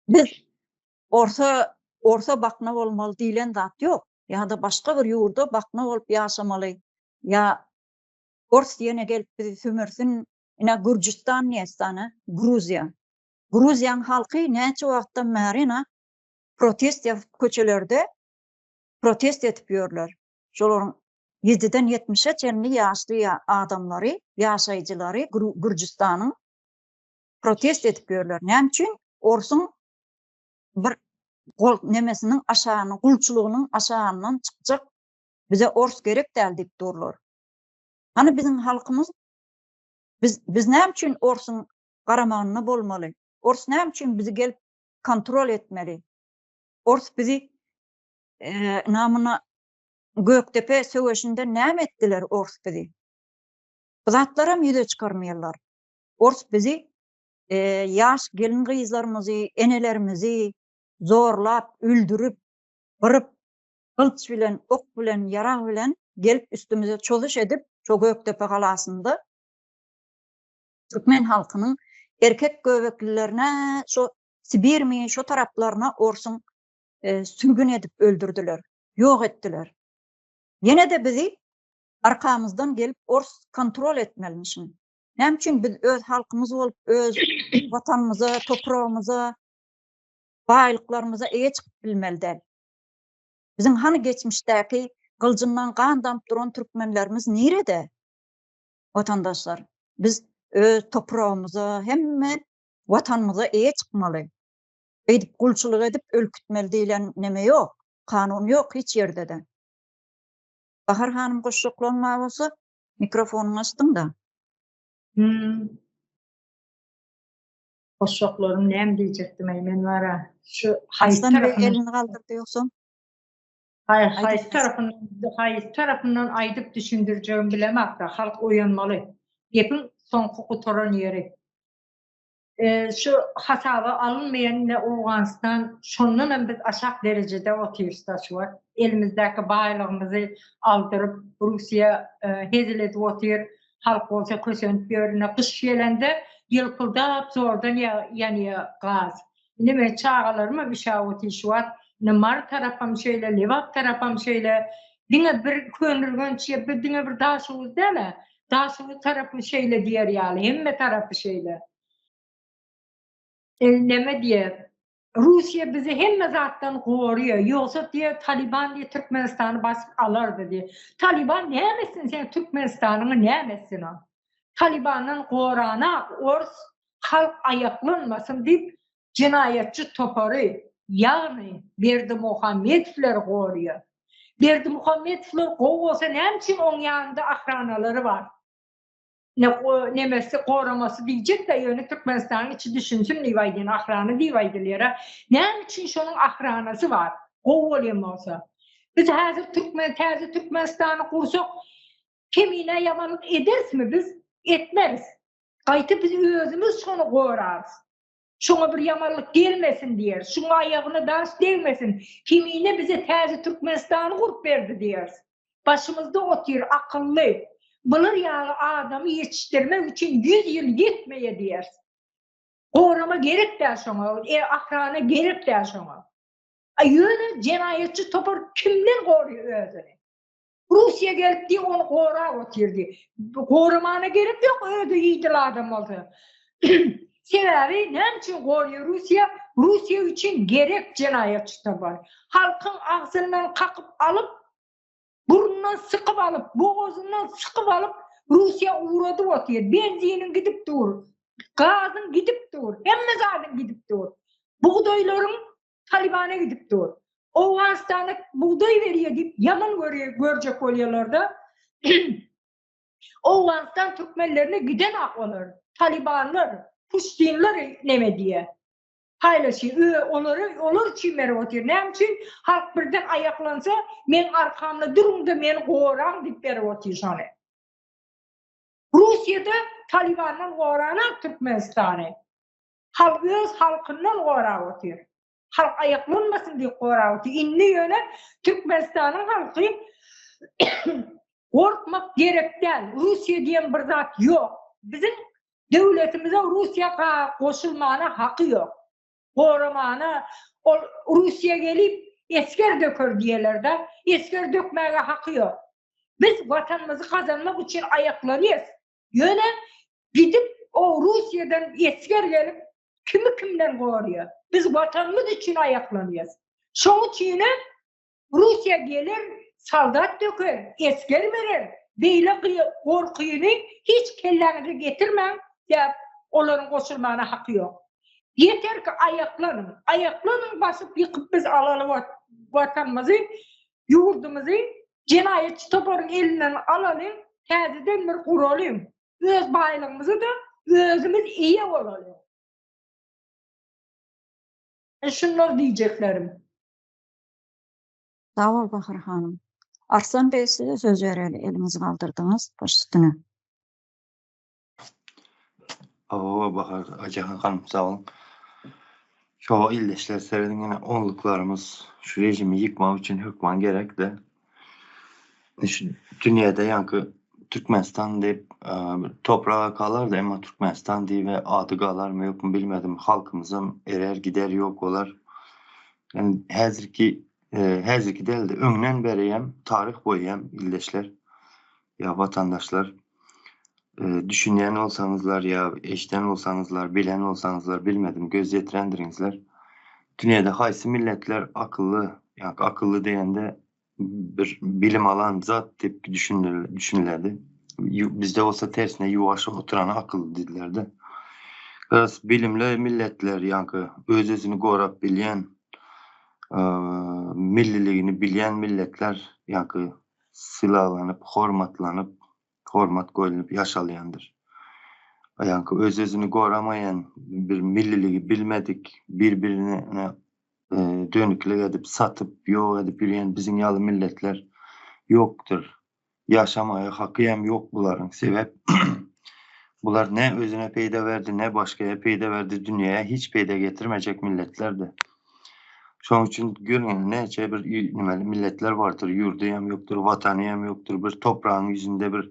Biz orsa orsa bakna bolmaly diýlen zat ýok. Ýa-da başga bir ýurda bakna bolup ýaşamaly. Ýa ors ýene gelip bizi sömürsin. Ine Gürjüstan diýesdana, Gruziýa. Gruziýaň halky näçe wagtdan bäri ina protest ýazyp köçelerde protest edip ýörler. Şolaryň ýediden ýetmişe çenli ýaşly adamlary, ýaşaýjylary Gürjüstanyň protest edip ýörler. Näme üçin? Orsuň bir gol nemesiniň aşagyny, gulçulygynyň aşagyndan çykjak bize ors gerek däl diýip durlar. Hany biziň halkymyz? Biz biz näme üçin orsuň garamagynda bolmaly? Ors näme üçin bizi gelip kontrol etmeli? Ors bizi e, namyna Gökdepe söweşinde näme etdiler ors bizi? Bu zatlaram ýüze çykarmaýarlar. Ors bizi ýaş gelin-gyzlarymyzy, enelerimizi zorlap, öldürip, gyryp, gylyç bilen, ok bilen, ýarag bilen gelip üstümize çozuş edip, şo Gökdepe galasynda türkmen halkynyň erkek göbeklilerine şo Sibirmi, şo taraplaryna orsuň sürgün edip öldürdiler, ýok etdiler. Ýene-de bizi arkamyzdan gelip ors kontrol etmelimişin. Näme üçin biz öz halkymyz bolup, öz watanymyza, topragymyza, baýlyklarymyza eýe çykyp bilmeli däl? Biziň hany geçmişdäki gyljyndan gan damyp duran türkmenlerimiz nirede? Watandaşlar, biz öz topragymyza, hemme watanymyza eýe çykmaly. Beýdip gulçulyk edip ölkütmeli diýlen neme ýok, kanun ýok hiç ýerde-de. Bahar hanym goşjaklaryň bar bolsa, Mikrofonyňy açdyň-da. Hmm. Goşjaklarym näme diýjekdim-eý men bara. Şu haýsy tarapyndan elini galdyrdy ýogsam? Haý, haýsy tarapyndan, haýsy tarapyndan aýdyp düşündirjegimi bilemok-da, halk oýanmaly. Gepiň soňky gutaran ýeri. Şu hasaba alynmaýan ine Owganystan şondanam biz aşak derejede otyrysda şu wagt. Elimizdäki baýlygymyzy aldyryp Russiýa hezil edip otyr. Halk bolsa kösenip ýör. Ine gyş gelende ýylpyldap zordan ýanýa gaz. Ine men çagalarymam üşäp otyr şu wagt. Ine Mary tarapam şeýle, Lebap tarapam şeýle. Diňe bir Köneürgenç ýa diňe bir Daşoguz däl-ä. Daşoguz tarapy şeýle diýer ýaly, hemme tarapy şeýle. Neme diýer, Russiýa bizi hemme zatdan goraýar, ýogsa diýer, Talyban diýer Türkmenistany basyp alardy diýer. Talyban näme etsin seň Türkmenistanyňy näme etsin ol? Talybandan goranak ors halk aýaklanmasyn diýip jenaýatçy topary, ýagny Berdimuhamedowleri goraýar. Berdimuhamedowler gowy bolsa näme üçin oň ýanynda ahranalary bar? Ne nemesi goramasy diýjek-de ýöne Türkmenistanyň içi düşünsin diýip aýdýan ahrana diýip aýdylýar-a. Näme üçin şonuň ahranasy bar? Gowy bolýan bolsa. Biz häzir türkmen täze Türkmenistany gursak kemine ýamanlyk ederismi biz? Etmeris. Gaýta biz özümiz şony gorarys. Şoňa bir ýamanlyk gelmesin diýeris. Şuň aýagyna daş degmesin. Kemine bize täze Türkmenistany gurup berdi diýeris. Başymyzda otyr akylly, bular ýaly adamy ýetişdirmek üçin ýüz ýyl ýetmeýä diýeris. Gorama gerek däl şoňa, e ahrana gerek däl şoňa. A ýöne jenaýatçy topar kimden goraýar özüni? Russiýa gelip diý ony gorap otyr diý. Goramana gerek ýok özi idil adam bolsa. Sebäbi näme üçin goraýar Russiýa? Russiýa üçin gerek jenaýatçy topar. Halkyň agzyndan kakyp alyp, burnundan sykyp alyp, bogazyndan sykyp alyp Russiýa ugradyp otyr. Benziniň gidip dur, gazyň gidip dur, hemme zadyň gidip dur. Bugdaýlaryň Talybana gidip dur. Owganystana bugdaý berýär diýip ýaman görýär, görjek bolýarlar-da. Owganystan türkmenlerine gidenak olar. Talybanlar, puştinler neme diýýär. Paýlaşýar. Ö, olary olar üçin berip otyr. Näme üçin? Halk birden aýaklansa, meň arkamda duruň-da meni goraň diýip berip otyr şony. Russiýada Talybandan goranak Türkmenistany. Halk öz halkyndan gorap otyr. Halk aýaklanmasyn diýip gorap otyr. Indi ýöne Türkmenistanyň halky gorkmak gerek däl. Russiýa diýen bir zat ýok. Biziň döwletimize Russiýa goşulmana haky ýok. Goramana ol Russiýa gelip esger döker diýerler-de, esger dökmäge haky ýok. Biz watanymyzy gazanmak üçin aýaklanýas. Ýöne gidip o Russiýadan esger gelip kimi kimden gorýar? Biz watanymyz üçin aýaklanýas. Şoň üçinem Russiýa geler, soldat döker, esger berer. Beýle gorkyny hiç kelläňize getirmäň, sebäp olaryň goşulmana haky ýok. Ýeter ki aýaklanyň, aýaklanyň basyp ýykyp biz alaly watanymyzy, ýurdumyzy jenaýatçy toparyň elinden alalyň, täzeden bir guralyň. Öz baýlygymyza-da özümiz eýe bolalyň. Şunlar diýjeklerim. Sag bol Bahar hanym. Arslan bey size söz bereli eliňizi galdyrdyňyz baş üstüne. Hawa Bahar Ajahan hanym sag boluň. Şo ildeşler serediň ýene onluklarymyz şu režimi ýykmak üçin hökman gerekde. Şu dünýäde ýaňky Türkmenistan diýip topraga galardy emma Türkmenistan diýip ady galarmy ýokmy bilmedim halkymyzam erer gider ýok bolar. Yani häzirki häzirki dälde öňden beri hem taryh boýy hem ildeşler ýa watandaşlar düşünýän bolsaňyzlar ýa eşiden bolsaňyzlar bilen bolsaňyzlar bilmedim göz ýetirendiriňizler. Dünýäde haýsy milletler akylly ýa akylly diýende bir bilim alan zat diýip düşüniledi. Bizde bolsa tersine ýuwaş oturany akylly diýdiler-de. Biraz bilimli milletler ýaňky öz-özüni gorap bilýän, milliligini bilýän milletler ýaňky sylaglanyp, hormatlanyp, hormat goýlup ýaşalýandyr. Ýaňky öz-özüni goramaýan, bir milliligi bilmedik, bir-birine dönüklik edip, satyp, ýok edip ýörýän biziň ýaly milletler ýokdur. Ýaşamaga haky hem ýok bularyň. Sebäp bular ne özüne peýda berdi, ne başgaya peýda berdi, dünýäye hiç peýda getirmejek milletlerdi. Şonuň üçin görüň näçe bir nimeli milletler bardyr, ýurdy hem ýokdur, watany hem ýokdur, bir topragyň ýüzünde bir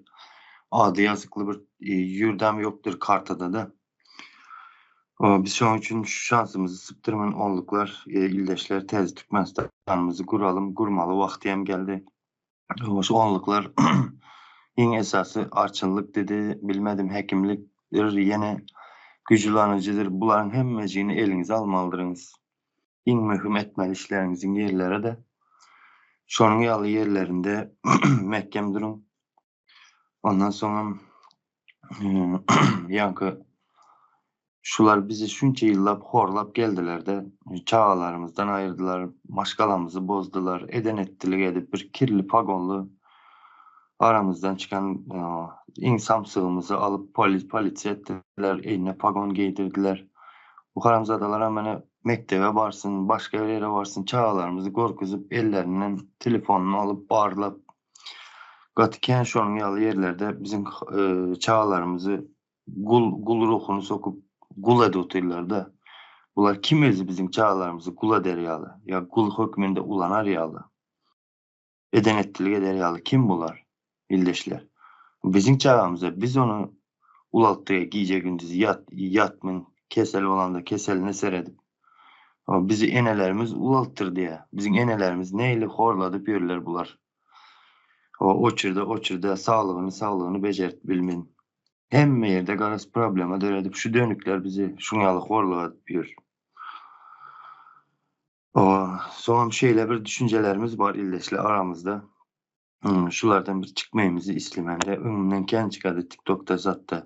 ady ýazykly bir ýurdam ýokdur kartada-da. Biz şonuň üçin şu şansymyzy sypdyrman onluklar, ildeşler täze Türkmenistanymyzy guralym, gurmaly wagty hem geldi. Şu onluklar iň esasy arçynlyk dedi, bilmedim hekimlikdir, ýene güjülanyjydyr. Bularyň hemmejigini eliňize almalydyryňyz. Iň möhüm etmeli işleriňiziň ýerleri-de şonuň ýaly ýerlerinde mähkem duruň. Ondan soňam ýaňky şular bizi şunça ýyllap horlap geldiler-de, çagalarymyzdan aýyrdylar, maşgalamyzy bozdular, eden-etdilik edip bir kirli pagonly aramyzdan çykan iň samsygymyzy alyp polisiýa etdiler, eline pagon geýdirdiler. Bu haramzadalaram ene mekdebe barsyn, başga bir ýere barsyn, çagalarymyzy gorkuzyp ellerinden telefonyny alyp barlap Gaty kän şonuň ýaly ýerlerde biziň çagalarymyzy gul gul ruhuny sokup gul edip otyrlarda. Bular kim özi biziň çagalarymyzy gul eder ýaly ýa gul hökmünde ulanar ýaly. Eden etdilik eder ýaly kim bular ildeşler. Biziň çagamyza biz ony ulaltdyk gije gündiz ýat ýatmyn kesel bolanda keseline seredip. Bizi enelerimiz ulaltdyrdy ýa. Biziň enelerimiz nähili horladyp ýörler bular. Oçurda oçurda saglygyny saglygyny bejertip bilmen. Hemme ýerde garaz problema döredip şu dönükler bizi şuň ýaly horladyp ýör. Soňam şeýle bir düşünjelerimiz bar ildeşler aramyzda. Şulardan bir çykmaýymyzy islememde öňümden kän çykady tiktokda zatda.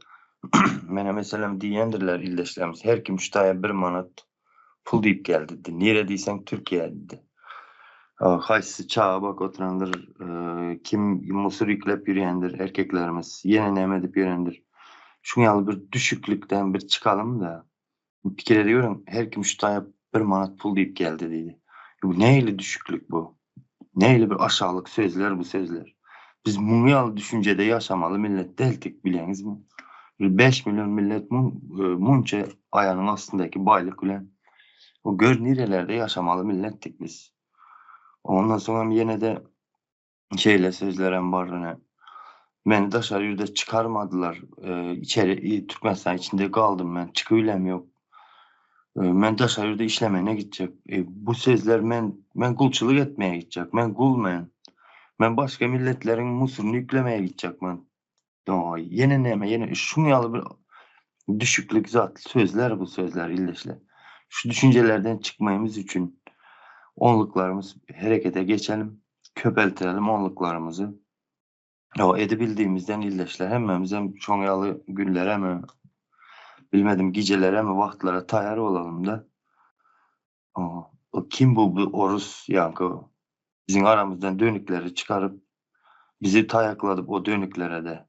Menä meselem diýendirler ildeşlerimiz her kim şu taýa bir manat pul diýip geldi diýdi. Nire diýseň Türkiýä diýdi. Haýsysy çaga bakyp oturandyr, kim musur ýükläp ýörýändir erkeklerimiz, ýene näme edip ýörendir. Şuň ýaly bir düşüklikden bir çykalym-da. Pikir ediweriň, her kim şu taýa bir manat pul diýip geldi diýdi. Bu nähili düşüklik bu? Nähili bir aşaglyk sözler bu sözler? Biz muň ýaly düşünjede ýaşamaly millet däldik bilýäňizmi? Bir 5 million millet mun, e, munça aýanyň astyndaky baýlyk bilen o gör nirelerde ýaşamaly milletdik biz. Ondan soň hem ýene-de şeýle sözlerem bar ine. Meni daşary ýurda çykarmadylar. E, içeri Türkmenistan içinde galdym men. Çykybilem ýok. E, men daşary ýurda işlemene gitjek. E, bu sözler men men gulçulyk etmeye gitjek. Men gul men. Men başga milletleriň musuryny ýüklemeye gitjek men. Doý, ýene näme, ýene şuň ýaly bir düşüklik zat sözler bu sözler ildeşler. Şu düşünjelerden çykmagymyz üçin onluklarymyz herekete geçelim, köpeltirelim onluklarymyzy. O edebildiğimizden ildeşler hemmemizem şoň ýaly günlere mi bilmedim gijelere mi wagtlara taýar bolalym da. O, o kim bu, bu orus ýaňky biziň aramyzdan dönükleri çykaryp bizi taýakladyp o dönüklere de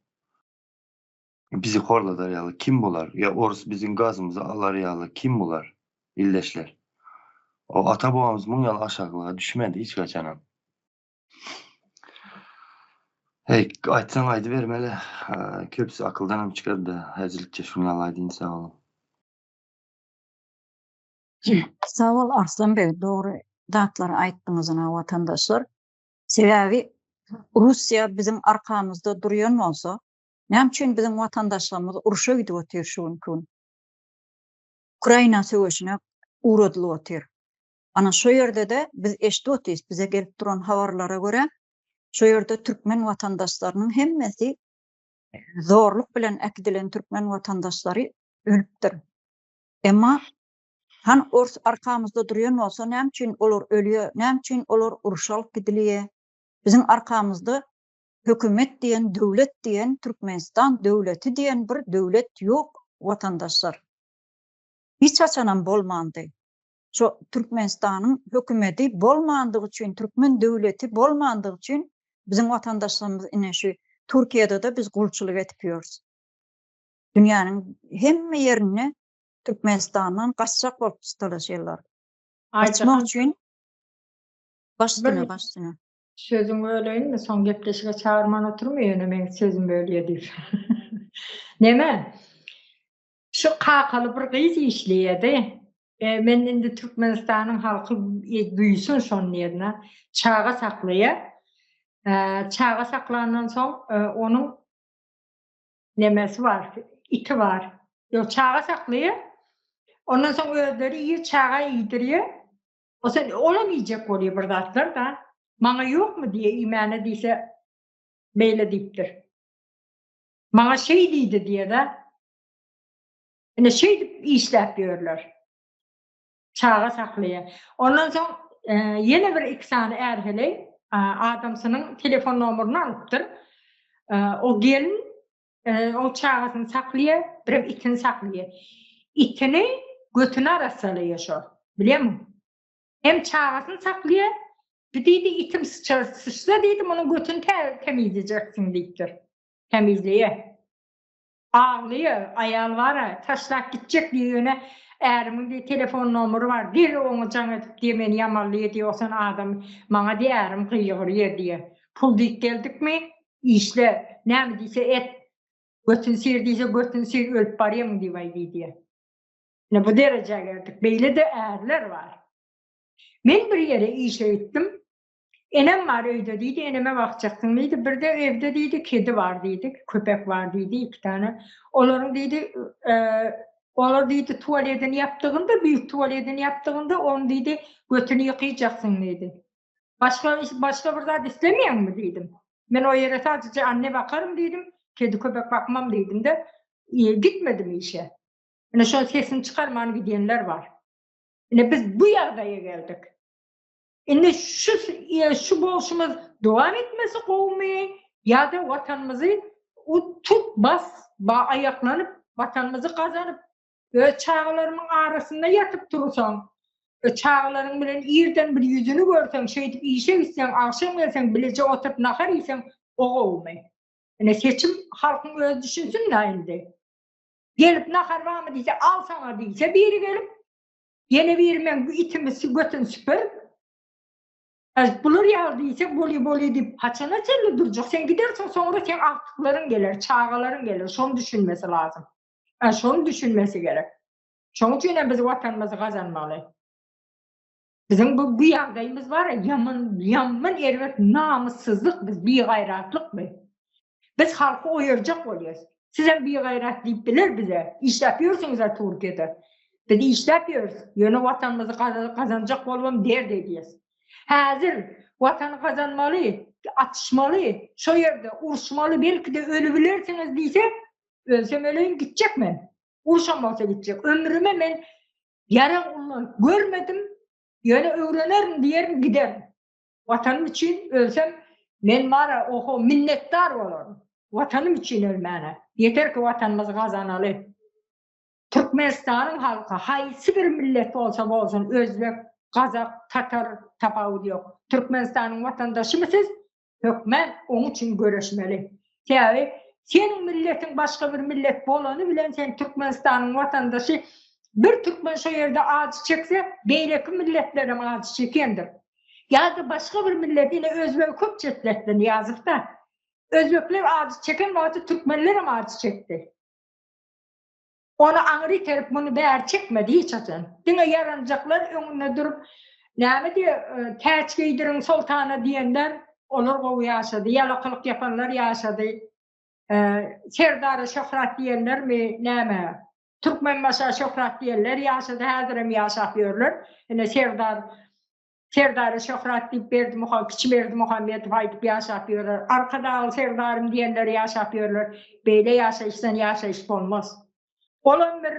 bizi horladar ýaly kim bular? Ýa orus biziň gazymyzy alar ýaly kim bular? Ildeşler. O ata babamyz muň ýaly aşaklyga düşmedi hiç haçanam. Hey, aýtsaň aýdybermeli. Köpüsi akyldanam çykardy. Häzirlikçe şuny ýaly aýdyn sag boluň. Sag bol Arslan beg dogry zatlary aýtdyňyz ynha watandaşlar. Sebäbi Russiýa biziň arkamyzda durýan bolsa, näme üçin biziň watandaşlarymyz urşa gidip otyr şu günki gün? Ukraina söweşine ugradylyp otyr. Ana şo ýerde-de biz eşidip otyrys, bize gelip duran habarlara görä, şo ýerde türkmen watandaşlarynyň hemmesi zorluk bilen äkidilen türkmen watandaşlary ölüpdir. Emma han ors arkamyzda durýan bolsa näme üçin olar ölýär, näme üçin olar urşa alyp gidilýär? Biziň arkamyzda hökümet diýen, döwlet diýen, Türkmenistan döwleti diýen bir döwlet ýok watandaşlar. Hiç haçanam bolmandy. Şo Türkmenistanyň hökümeti bolmandygy üçin, türkmen döwleti bolmandygy üçin biziň watandaşlarymyz ine şu Türkiýede-de biz gulçulyk edip ýörüs. Dünýäniň hemme ýerinde Türkmenistandan gaçjak bolup çytalaşýarlar. Gaçmak üçin baş üstüne, baş üstüne. Sözüňi böleýinmi, soň gepleşige çagyrman oturma ýöne meň sözüm bölýä diýip. Neme? Şu kakaly bir gyz işleýärdi. E, men indi Türkmenistanyň halky duýsun şony diýerine. Çaga saklaýar. E, çaga saklandan soň e, onuň nemesi bar, iti bar. Ýok, çaga saklaýar. Ondan soň özleri iýip, çaga iýdirýär. O sen olam iýjek bolýar bir zatlar da. Maňa ýokmy diýe iýmäne diýse beýle diýipdir. Maňa şeý diýdi diýe-de. Ine şeýdip işläp ýörler. Çaga saklaýar. Ondan soň e, ýene bir iki sany är-heleý e, adamsynyň telefon nomeryny alypdyr. E, o gelin o çagasyny saklaýar, birem itini saklaýar. Itini götüni arassalaýar şo. Bilýärmiň? Hem çagasyny saklaýar, bir diýdi itim syçar, syçsa diýdi munuň götüni temizlejeksin diýipdir. Temizleýär. Aglaýar, aýal bar-a, taşlap gitjek diýýär, ýöne ärimiň diýýär telefon nomery bar, derrew oňa jaň edip diýýär, meni ýamanlaýar diýýär, o sen adam, maňa diýýär ärim gygyrýar diýýär. Pul diýip geldikmi, işle, näme diýse et, götüni syr diýse götüni syr, ölüp barýaň diýip aý diýýär. Ine bu derejä geldik, beýle-de ärler bar. Men bir ýere işe gitdim, Enem bar öýde diýdi, eneme bakjaksyň diýdi. Birde evde diýdi, kedi bar diýdi, köpek bar diýdi, iki tane. Olaryň diýdi, e, Olar diýdi, tualedini ýapdygynda, büýük tualedini ýapdygynda, ony diýdi, götüni ýykaýjaksyň diýdi. Başga başga bir zat islemeýäňmi diýdim. Men o ýere sadece anne bakarym diýdim, kedi köpek bakmam diýdim-de, gitmedim işe. Ine şol sesini çykarman gidýänler bar. Ine biz bu ýagdaýa geldik. Indi şu şu bolşumyz dowam etmesi gowumy ýa-da watanymyzy tut bas ba aýaklanyp watanymyzy gazanyp öz çagalarymyň arasynda ýatyp tursaň çagalaryň bilen irden bir ýüzüni görseň şeýdip işe gitseň agşam gelseň bileje oturyp nahar iýseň o gowumy? Ine seçim halkyň özi düşünsin-dä indi. Gelip nahar barmy diýse al saňa diýse biri gelip Ýene biri meň bu itimi götüni süpürip, Äý, bular ýaly diýse, bolýa, bolýa diýip, haçana çenli durjak? Sen gidersiň, soňra seň agtyklaryň geler, çagalaryň geler. Şony düşünmesi lazym. Ä, şony düşünmesi gerek. Şonuň üçin hem biz Watanymyzy gazanmaly. Biziň bu bu ýagdaýymyz bar-a, ýaman, ýaman erbet namyssyzlyk biz, bigaýratlyk biz. Biz halky oýarjak bolýas. Sizem bigaýrat diýip biler bize. Işläp ýörsüňiz-ä Türkiýede. Biz işläp ýörüs. Ýöne watanymyzy gazanjak bolubam dert edýäs. Häzir watany gazanmaly, atyşmaly, şo ýerde uruşmaly, belki-de ölübilersiňiz diýse, ölsem öleýin gitjek men. Urşam bolsa gitjek. Ömrüme men ýarag ullanyp görmedim, ýöne öwrenerin diýerin giderin. Watanym üçin ölsem men bara oho minnetdar bolaryn. Watanym üçin ölmäne. Ýeter ki watanymyzy gazanaly. Türkmenistanyň halky haýsy bir millet bolsa bolsun özbek, gazak, tatar tapawudy ýok. Türkmenistanyň watandaşymy siz? Hökmän oň üçin göreşmeli. Sebäbi seniň milletiň başga bir millet bolany bilen sen Türkmenistanyň watandaşy bir türkmen şo ýerde ajy çekse beýleki milletlerem ajy çekendir. Ýa-da başga bir millet ine özbegi köp çetletdi Nyýazowda. Özbekler ajy çeken wagty türkmenlerem ajy çekdi. Ony aňry iterip muny bäri çekmedi hiç haçan. Diňe ýaranjaklar öňünde durup näme diýe täç geýdiriň soltana diýenler olar gowy ýaşady. Ýalakylyk ýapanlar ýaşady. Serdara şöhrat diýenlermi näme Türkmenbaşa şöhrat diýenler ýaşady häzirem ýaşap ýörler. Ine Serdar Serdara şöhrat diýip Berdimuha kiçi Berdimuhamedow aýdyp ýaşap ýörler. Arkadagly Serdarym diýenler ýaşap ýörler. Beýle ýaşaýyşdan ýaşaýyş bolmaz. Olam bir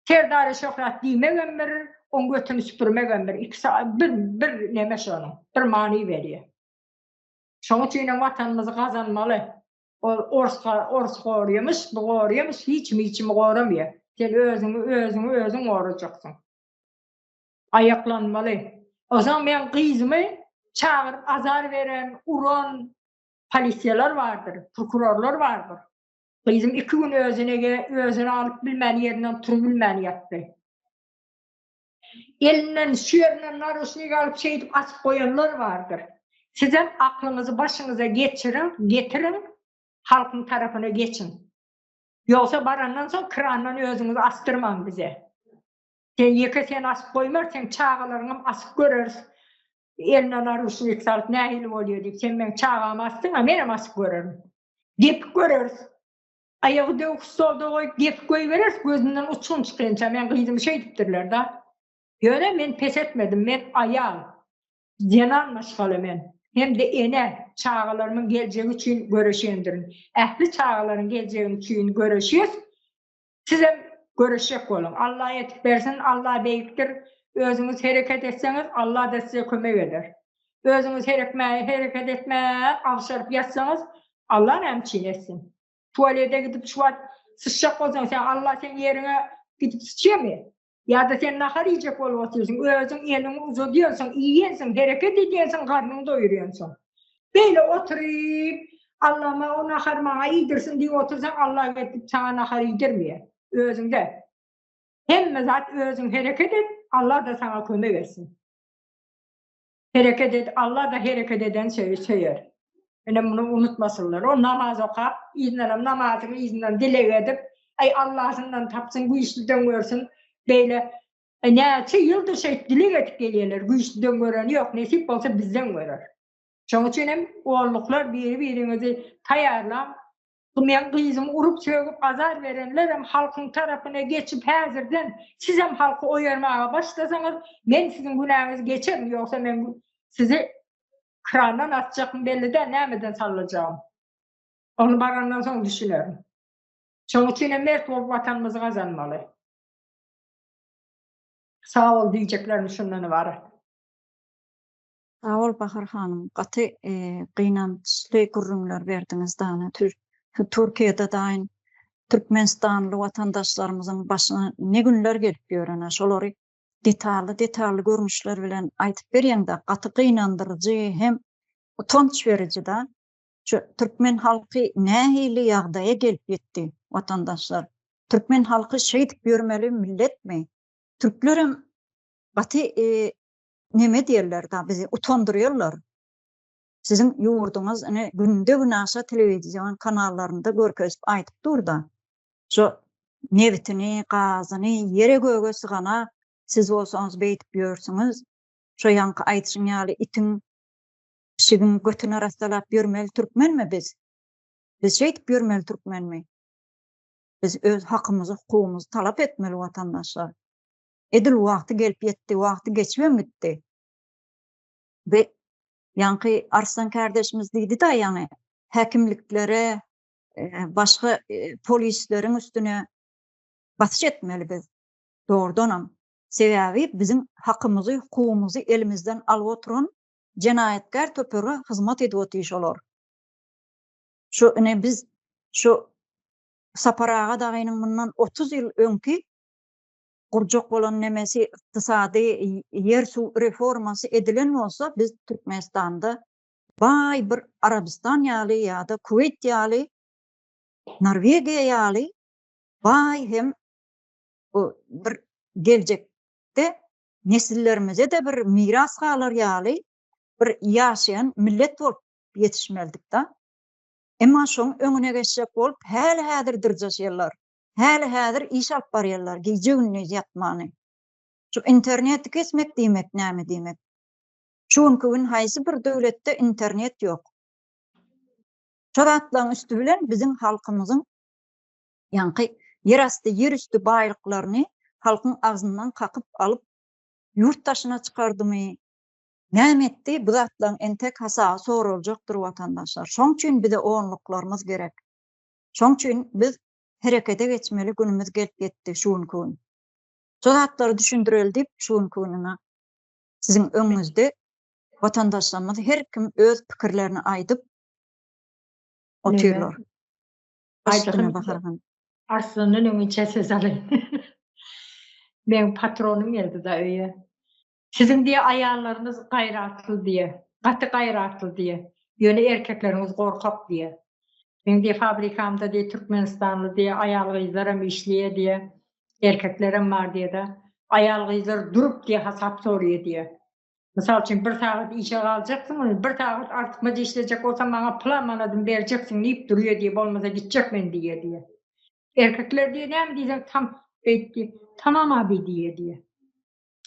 Serdara şöhrat diýmegem bir, oň götüni süpürmegem bir. Ikisi bir bir neme şonuň. Bir many berýär. Şoň üçinem watanymyzy gazanmaly. Ol ors ors gorýamyş, bu gorýamyş, hiç kim hiç kimi goramaýar. Sen özüňi özüňi özüň gorajaksyň. Aýaklanmaly. Onsoň meň gyzymy çagyryp azar beren, uran polisiýalar bardyr, prokurorlar bardyr. Gyzym iki gün özüne özüni alyp bilmän ýerinden turubilmän ýatdy. Elinden şu ýerinden naruşnik alyp şeýdip asyp goýanlar bardyr. Sizem aklyňyzy başyňyza geçiriň, getiriň, halkyň tarapyna geçiň. Ýogsa barandan soň krandan özüňizi asdyrmaň bize. Sen ýeke sen asyp goýmar, seň çagalaryňam asyp göreris. Eline naruşnik salyp nähili bolýar diýip, sen meň çagamy asdyň-a, menem asyp görerin. Depip göreris. Aýagy döwük stolda goýup depip goýbereris, gözünden uçgun çykynça. Meň gyzymy şeýdipdirler-da. Ýöne men pes etmedim, men aýal, zenan maşgala men. Hem-de ene, çagalarymyň geljegi üçin göreşendirin. Ähli çagalaryň geljegini üçin göreşýäs. Sizem göreşjek boluň. Alla etip bersin, Alla beýikdir. Özüňiz hereket etseňiz, Alla-da size kömek eder. Özüňiz herekmäge hereket etmän agşaryp ýatsaňyz, Alla näme üçin etsin? Tualete gidip şu wagt syçjak bolsaň, sen Alla seň ýeriňe gidip syçýarmy? Ýa-da sen nahar iýjek bolup otyrsyň, özüň eliňi uzadýansyň, iýensiň, hereket edýänsiň, garnyňy doýurýansyň. Beýle oturyp, Allama o nahary maňa iýdirsin diýip otursaň, Alla gelip saňa nahar iýdirmeýär. Özüňde. Hemme zat özüň hereket et, Alla-da saňa kömek etsin. Hereket et, Alla-da hereket eden söýer. Ine muny unutmasynlar. O namaz okap, yzyndanam namazyň yzyndan dileg edip, aý Allasyndan tapsyn, güýçlüden görsün. Beýle näçe ýyldyr şeýdip dileg edip gelýärler, güýçlüden göreni ýok, nesip bolsa bizden görer. Şonuň üçin hem onluklar biri-biriňizi taýýarlaň. Meň gyzymy urup sögüp azar berenlerem halkyň tarapyna geçip häzirden sizem halky oýarmaga başlasaňyz men siziň günäňizi geçerin ýogsa men sizi krandan atjakmy belli däl nämeden sallajagym. Ony barandan soň düşünerin. Şoň üçinem mert bolup watanymyzy gazanmaly. Sag bol diýjeklerim şundan ybarat. Sag bol Bahar hanym gaty gynançly gürrüňler berdiňiz dana Türkiýede daýyn Türkmenistanly watandaşlarymyzyň başyna ne günler gelip ýörene şolary detally detally görnüşler bilen aýdyp berýäňda gaty gynandyryjy hem utanç beriji da şu türkmen halky nähili ýagdaýa gelip ýetdi watandaşlar türkmen halky şeýdip ýörmeli milletmi türklerem gaty neme diýerler da bizi utandyrýarlar. Siziň ýurduňyz ine günde-günaşa telewizion kanallarynda görkezip aýdyp dur-da. Şo nebitini, gazyny ýere-göge sygana siz bolsaňyz beýdip ýörsüňiz. Şo ýaňky aýdyşyň ýaly itiň, pişigiň götüni arassalap ýörmeli türkmenmi biz? Biz şeýdip ýörmeli türkmenmi? Biz öz hakymyzy, hukugymyzy talap etmeli watandaşlar. Edil wagty gelip ýetdi, wagty geçibem gitdi. Be, ýaňky Arslan kärdeşimiz diýdi-da ýaňy, häkimliklere, başga polisleriň üstüne basyş etmeli biz. Dogrudanam. Sebäbi biziň hakymyzy, hukugymyzy elimizden alyp oturan jenaýatkär topara hyzmat edip otyr şolar. Şu ine biz şu Sapar aga dagynyň mundan 30 ýyl öňki gurjak bolan nemesi ykdysady ýer-suw reformasy edilen bolsa biz Türkmenistanda baý bir Arabystan ýaly ýa-da Kuweýt ýaly Norwegiýa ýaly baý hem bir geljekde nesillerimize-de bir miras galar ýaly bir ýaşaýan millet bolup ýetişmelidik-da. Emma şoň öňüne geçjek bolup häli-häzir dyrjaşýarlar. Häli-häzir iş alyp barýarlar, gije-gündiz ýatmany. Şu interneti kesmek diýmek näme diýmek? Şu günki gün haýsy bir döwletde internet ýok? Şo zatlaryň üsti bilen biziň halkymyzyň ýaňky ýerasty, ýerüsti baýlyklaryny halkyň agzyndan kakyp alyp, ýurt daşyna çykardymy, näme etdi, bu zatlaryň entek hasaby soraljakdyr watandaşlar. Şoň üçin bize onluklarymyz gerek. Şoň üçin biz herekete geçmeli günümiz gelip ýetdi şu günki gün. Şu zatlary düşündireli diýip şu günki gününe siziň öňüňizde watandaşlarymyz her kim öz pikirlerini aýdyp otyrlar. Aýdym Arslandan öňinçä söz alaýyn. Meň patronym geldi da öýe. Siziň diýe aýallaryňyz gaýratly diýe. Gaty gaýratly diýe. Ýöne erkekleriňiz gorkak diýe. Meň diýe fabrikamda diýe türkmenistanly diýe aýal gyzlaram işleýä diýe. Erkeklerem bar diýe-de. Aýal gyzlar durup diýe hasap sorýa diýe. Mysal üçin bir sagat işe galjaksyň, ony bir sagat artykmaç işlejek bolsaň maňa pylan manadyny berjeksiň diýip durýa diýe, bolmasa gitjek men diýe diýe. Erkekler diýe näme diýseň tam beýt diýe, tamam abi diýe diýe.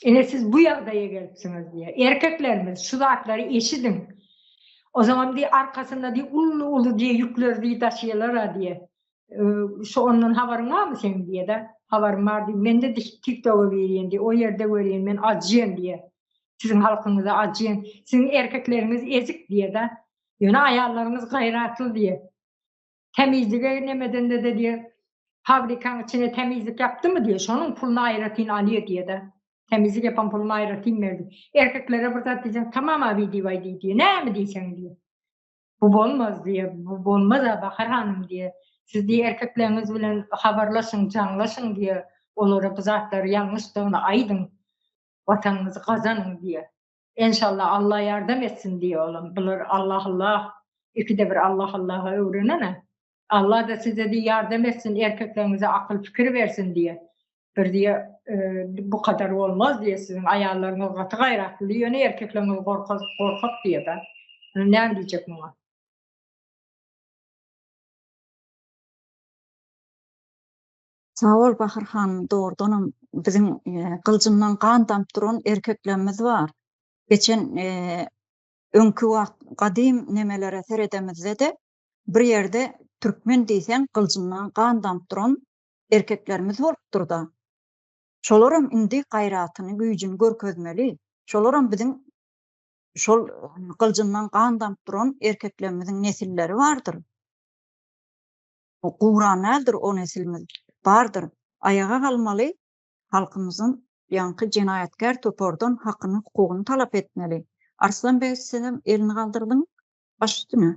Ine siz bu ýagdaýa gelipsiňiz diýýär. Erkeklerimiz şu zatlary eşidiň. Ozaňam diýýär arkasynda diýýär uly-uly diýýär ýükleri diýýär daşýarlar-a diýýär. Şu ondan habaryň barmy seň diýýär-de. Habarym bar diýýär. Men-de TikToka girýän diýýär. O ýerde görýän men ajyýan diýýär. Siziň halkyňyza ajyýan. Siziň erkekleriňiz ezik diýýär-de. Ýöne aýallaryňyz gaýratly diýýär. Tämizlige nemedende-de diýýär, fabrikaň içine tämizlik ýapdymy diýýär, şonuň puluny aýratyn alýar diýýär-de. Tämizlik ýapan puluny aýratyn berdi. Erkeklere bir zat diýseň, tamam abi diýip aýdy diýýär. Näme diýseň diýýär. Bu bolmaz diýýär, bu bolmaz-a Bahar hanym diýýär. Siz diýýär erkekleriňiz bilen habarlaşyň, jaňlaşyň diýýär. Olara bu zatlary ýalňyşdygyny aýdyň. Watanyňyzy gazanyň diýýär. Enşalla Alla ýardam etsin diýýär olam. Bular Allah Allah ikide bir Allah Allaha öwrenene. Alla-da size diýýär ýardam etsin erkekleriňize akyl pikir bersin diýýär. Bir diýýär bu kadar bolmaz diýýär siziň aýallaryňyz gaty gaýratly ýöne erkekleriňiz gorkak gorkak diýýär-de. Näme diýjek muňa? Sag bol Bahar hanym dogrudanam biziň gyljyndan gan damyp duran erkeklerimiz bar. Geçen öňki wagt gadym nemelere seredemizde-de bir ýerde. Türkmen diýseň gyljyndan gan damyp duran erkeklerimiz bolupdyr-da. Şolaram indi gaýratyny, güýjüni görkezmeli. Şolaram biziň şol gyljyndan gan damyp duran erkeklerimiziň nesilleri bardyr. Guran däldir o nesilimiz. Bardyr. Aýaga galmaly, halkymyzyň ýaňky jenaýatkär topardan hakyny, hukugyny talap etmeli. Arslan beg sizem elini galdyrdyň, baş üstüne.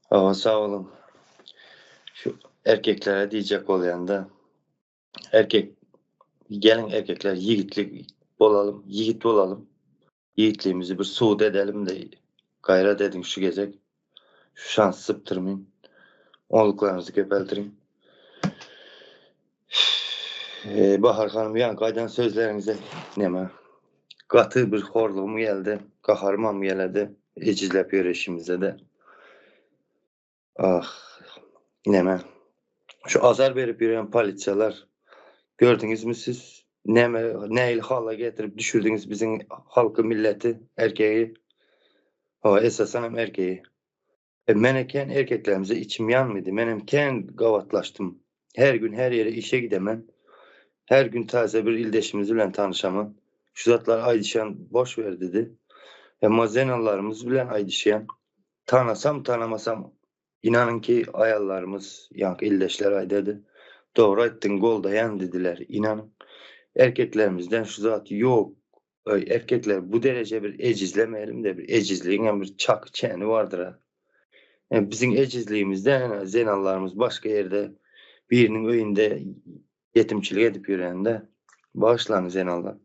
Hawa sag boluň. Şu erkeklere diýjek bolýanda erkek geliň erkekler ýigitlik bolalym, ýigit bolalym. Ýigitligimizi bir subut edelim-de gaýrat ediň şu gezek. Şu şansy sypdyrmyň. Onluklaryňyzy köpeldiriň. Bahar hanym ýaňky aýdan sözleriňize neme gaty bir horlugym geldi, gaharymam geledi ejizläp ýöreşimize-de. Ah, neme şu azar berip ýören polisiýalar gördüňizmi siz näme nähili hala getirip düşürdiňiz biziň halky milleti erkegi hawa esasanam erkegi. E, men kän erkeklerimize içim ýanmydy. Menem kän gabatlaşdym. Her gün her ýere işe gidemen. Her gün täze bir ildeşimiz bilen tanyşaman. Şu zatlary aýdyşan boş ber didi. Emma zenanlarymyz bilen aýdyşýan. Tanasam tanamasam inanyň ki aýallarymyz ýaňky ildeşler aýdady. Dogry aýtdyň goldaýan didiler. Inanyň erkeklerimizden şu zat ýok. Öý erkekler bu dereje bir ejizlemeýelim-de bir ejizligiňem bir çaky çeni bardyr-a. Ýa biziň ejizligimizden ene zenanlarymyz başga ýerde biriniň öýünde ýetimçilik edip ýörende bagyşlaň zenanlar.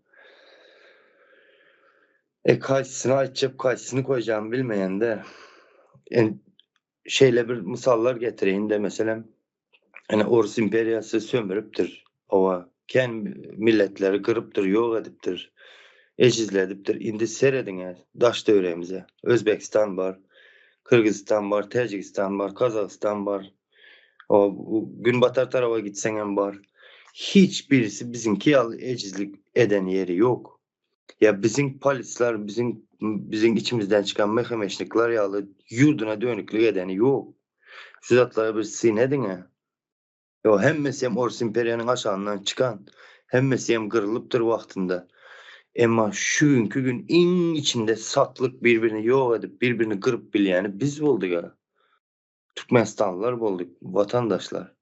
E kaýsysyny aýtjak kaýsysyny goýjagymy bilmeýän-de. En şeýle bir mysallar getireýin-de meselem Ene Orus imperiýasy sömüripdir. Hawa, kän milletleri gyrypdyr, ýok edipdir, ejizledipdir. Indi serediň-ä daş-töweregimize. Özbegistan bar, Kyrgyzystan bar, Täjigistan bar, Gazagystan bar. Hawa, günbatar taraba gitseňem bar. Hiç birisi biziňki ýaly ejizlik eden ýeri ýok. Ýa biziň polisler, biziň biziň içimizden çykan MHM-şnikler ýaly ýurduna dönüklik edeni ýok. Şu zatlara bir syn ediň-ä. Ýo, hemmesi hem Orus imperiýanyň aşagyndan çykan, hemmesi hem gyrylypdyr wagtynda. Emma şu günki gün iň içinde satlyk bir-birini ýok edip, bir-birini gyryp bilýäni biz bolduk-a. Türkmenistanlylar bolduk, watandaşlar.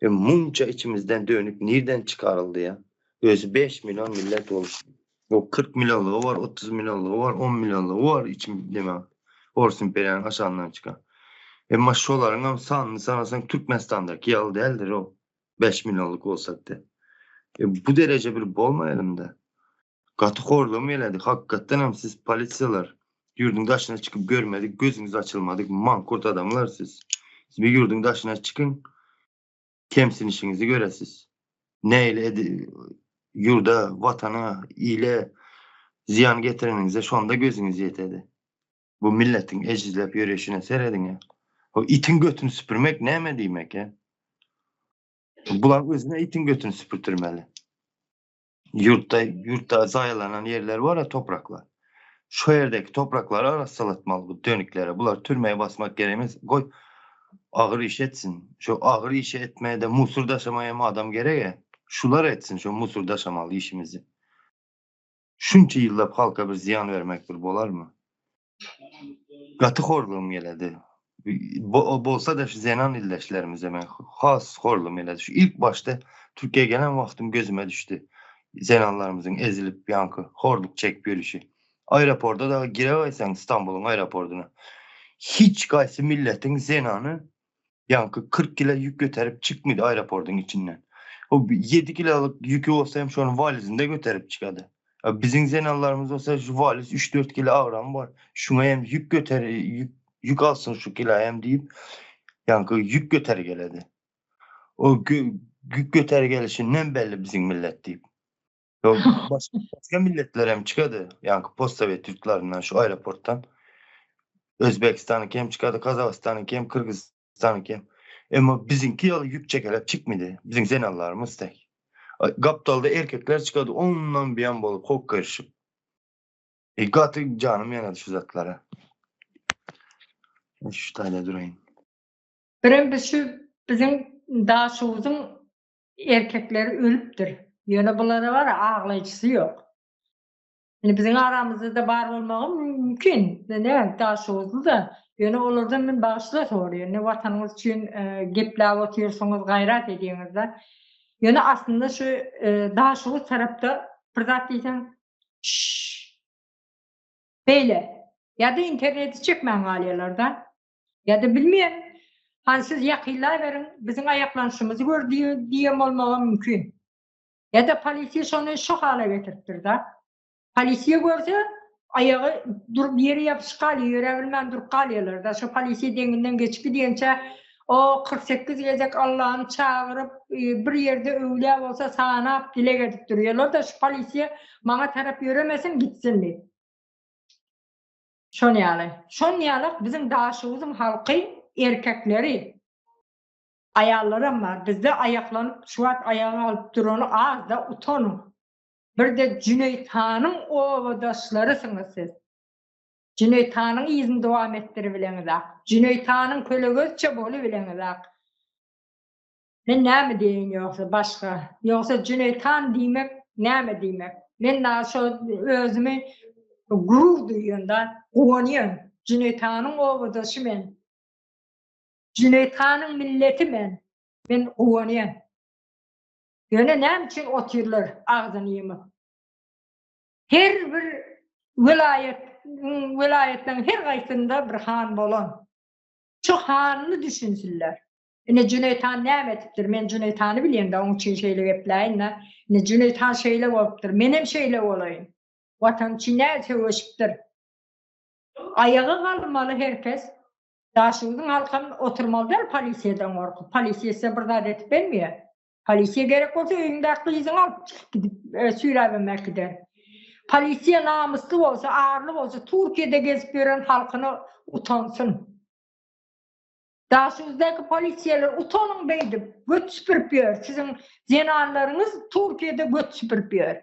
E, munça içimizden dönük nirden çykaryldy ýa? Özi 5 million millet bolup. O 40 millionlygy bar, 30 millionlygy bar, 10 millionlygy bar içim neme Orus imperiýanyň aşagyndan çykan. Emma şolaryň hem sanyny sanasaň Türkmenistandaky ýaly däldir o 5 millionlyk bolsak-da. E, bu dereje bir bolmaýalym-da. Gaty horlugym geledi hakykatdan hem siz polisiýalar ýurduň daşyna çykyp görmedik gözüňiz açylmadyk mankurt adamlar siz. Siz bir ýurduň daşyna çykyň kemsinişiňizi göresiz. Nähili edi ýurda watana ile zyýan getireniňize şonda gözüňiz ýetedi. Bu milletiň ejizläp ýöreýşine serediňä. O itiň götüni süpürmek näme diýmek ýa? Bular özüne itiň götüni süpürtirmeli. Ýurtda ýurtda zaýalanan ýerler bar-a topraklar. Şo ýerdäki topraklary arassalatmaly bu dönüklere. Bular türmä basmak gerek emes. Goý agyr iş etsin. Şo agyr işi etmäge-de musur daşamaýa hem adam gerek-ä. Şular etsin şo musur daşamaly işimizi. Şunça ýyllap halka bir zyýan bermek bir bolarmy? Gaty horlugym geledi. Bolsa-da şu zenan ildeşlerimize men has horlugym geledi. Şu ilk başda Türkiýä gelen wagtym gözüme düşdi. Zenanlarymyzyň ezilip ýaňky horluk çekip ýörüşi. Aeroporda dagy gireweýseň Stambulyň aeropordyna. Hiç gaýsy milletiň zenany ýaňky 40 kilo ýük göterip çykmydy aeropordyň içinden. O 7 kilolyk ýüki bolsa hem şony walizinde göterip çykady. Biziň zenanlarymyz bolsa şu waliz 3-4 kilo agramy bar. Şuňa hem ýük göter ýük, ýük alsyn şu kilo hem diýip ýaňky ýük göter geledi. O ýük göter gelişinden belli biziň millet diýip. Ýok, başga, başga milletler hem çykady. Ýaňky postsowet ýurtlaryndan şu aeroportdan. Özbegistanyňky hem çykady, Gazagystanyňky hem, Kyrgyzystanyňky hem. Emma biziňki ýaly ýük çekelep çykmady. Biziň zenanlarymyz tek. Gapdalda erkekler çykady, ondan buýan bolup hokgaryşyp. E, gaty janym ýanady şu zatlara. Şu taýda duraýyn. Birem biz şu biziň Daşoguzyň erkekleri ölüpdir. Ýöne bulara bar aglaýjysy ýok. Indi biziň aramyzda-da bar bolmagy mümkin. Ne Daşoguzly-da. Ýöne olardan men bagyşla soraýan. Ne watanyňyz üçin gepläp otyrsyňyz, gaýrat edýäňiz-de. Ýöne aslynda şu Daşoguz tarapda bir zat diýseň, şşş. Beýle. Ýa-da interneti çekmän galýarlar-da. Ýa-da bilmeýän, hany siz ýakynlaberiň, biziň aýaklanyşymyzy gör diýen bolmagam mümkin. Ýa-da polisiýa şony şo hala getiripdir-da. Polisiýa görse, aýagy durup ýere ýapyşyp galýar, ýöräbilmän durup galýarlar-da. Şo polisiýa deňinden geçip gidýänçä, o 48 gezek Allany çagyryp, bir ýerde öwlüýä bolsa sanap dileg edip durýarlar-da, şu polisiýa maňa tarap ýöremesin, gitsin diýip. Şon ýaly. Şon ýalak biziň Daşoguzyň halky erkekleri, aýallaram bar. Bizde aýaklanyp şu wagt aýaga galyp durany azda utanyň. Birde Jüneýit hanyň obadaşlarysyňyz siz. Jüneýit hanyň yzyny dowam etdiribileňizak. Jüneýit hanyň kölegesiçe bolubileňizak. Men näme diýeýin ýogsa başga? Ýogsa Jüneýit han diýmek näme diýmek? Men dagy şo özümi gurur duýýan-da, guwanýan. Jüneýit hanyň obadaşy men. Jüneýit hanyň milleti men. Men guwanýan. Ýöne näme üçin otyrlar agzyny ýumup? Her bir welaýat, welaýatlaryň her gaýsynda bir han bolan. Şu hanyny düşünsinler. Ine Jüneýt han näme edipdir? Men Jüneýt hany bilýän-de, oň üçin şeýle gepläýin-de. Ine Jüneýt han şeýle bolupdyr. Menem şeýle bolaýyn. Watan üçin näme söweşipdir? Aýaga galmaly her kes. Daşoguzyň halkam oturmaly däl polisiýadan gorkup. Polisiýa size bir zat edip bilmeýär. Polisiýa gerek bolsa öýüňdäki gyzyňy alyp çykyp gidip süýräbem äkider. Polisiýa namysly bolsa, arly bolsa Türkiýede gezip ýören halkyna utansyn. Daşoguzdaky polisiýalar utanyň beýdip göt süpürip ýör siziň zenanlaryňyz Türkiýede göt süpürip ýör.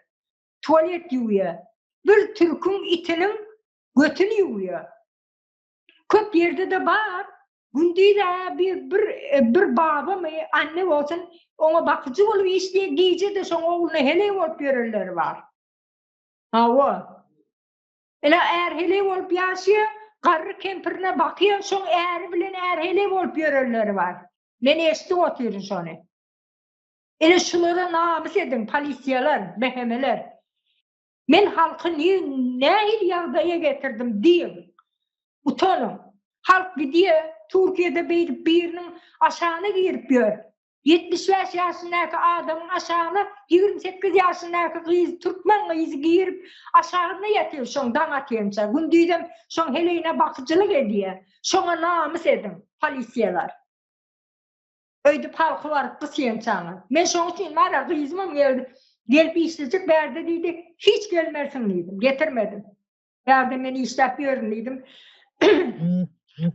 Tualet ýuwýa. Bir türküň itiniň götüni ýuwýa. Köp ýerde-de bar. Gündiz-ä bir bir bir babamy anne bolsun oňa bakyjy bolup işleýär gije-de şoň ogluna heleý bolup ýörenleri bar. Hawa. Ine är-heleý bolup ýaşaýar, garry kempirine bakýar, şoň äri bilen är-heleý bolup ýörenleri bar. Men eşidip otyryn şony. Ine şulara namys ediň, polisiýalar, BHM-ler. Men halky nähili ýagdaýa getirdim diýiň. Utanyň. Halk gidýär, Türkiýede beýdip biriniň aşagyna girip ýör. 75 ýaşyndaky adamyň aşagyna 28 ýaşyndaky gyz, türkmen gyzy girip aşagynda ýatyr şoň daň atýança, gündizem şoň heleýine bakyjylyk edýär. Şoňa namys ediň, polisiýalar. Öýdüp halky baryp gysýançaňyz. Men şoň üçin bar-a gyzymam geldi, gelip işlejek bärde diýdi, hiç gelmersiň diýdim, getirmedim. Bärde men işläp ýörün diýdim.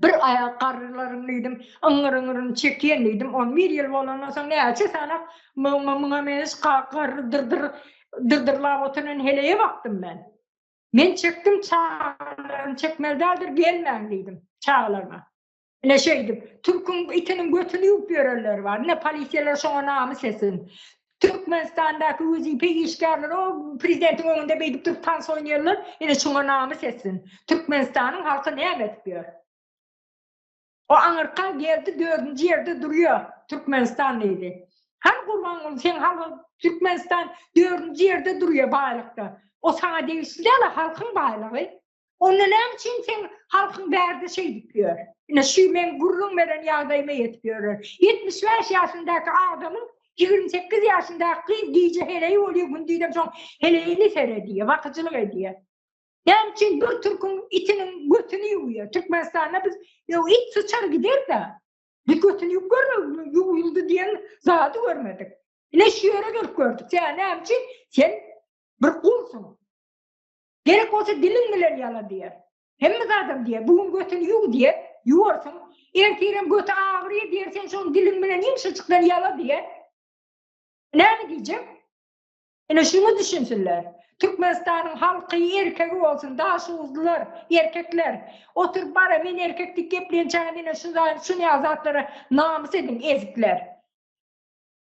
Bir aýak garrylaryň diýdim, yňňyr-yňňyryny çekýän diýdim. On bir ýyl bolandan soň näçe sanak muňa muňa meňzeş garry dyrdyr dyrdyrlap oturan heleýe bakdym men. Men çekdim çagalarym çekmeli däldir gelmäň diýdim çagalaryma. Ine şeýdip, türküň itiniň götüni ýuwup ýörenleri bar. Ine polisiýalar şoňa namys etsin. Türkmenistandaky wezipe işgärleri o prezidentiň öňünde beýdip durup tans oýnaýarlar. Ine şoňa namys etsin. Türkmenistanyň halky näme edip ýör? O aňyrka geldi dördünji ýerde durýar Türkmenistan diýdi. Hany Gurbanguly seň halkyň Türkmenistan dördünji ýerde durýar baýlykda. O saňa degişli däl halkyň baýlygy. Onda näme üçin seň halkyň bärde şeýdip ýör? Ine şu meň gürrüň beren ýagdaýyma ýetip ýörler. 75 ýaşyndaky adamyň 28 ýaşyndaky gyz gije heleýi bolýar, gündizem şoň heleýini seredýär, bakyjylyk edýär. Näme üçin bir türküň itiniň götüni ýuwýar? Türkmenistanda biz ýok it syçar gider-de. Biz götüni ýuwup görmedik, ýuwuldy diýen zady görmedik. Ine şu ýere gelip gördük. Sen näme üçin? Sen bir gulsuň. Gerek bolsa diliň bilen ýala diýer. Hemme zadam diýer. Bu gün götüni ýuw diýer, ýuwarsyň. Ertirem göti agyrýar diýer, sen şony diliň bilen ýumşajykdan ýala diýer. Näme diýjek? Ine şuňa düşünsinler. Türkmenistanyň halky erkegi bolsun, daşoguzlylar, erkekler. Oturyp bara men erkek diýip gepleýänçäňiz ine şu şuny ýaly zatlara namys ediň ezikler.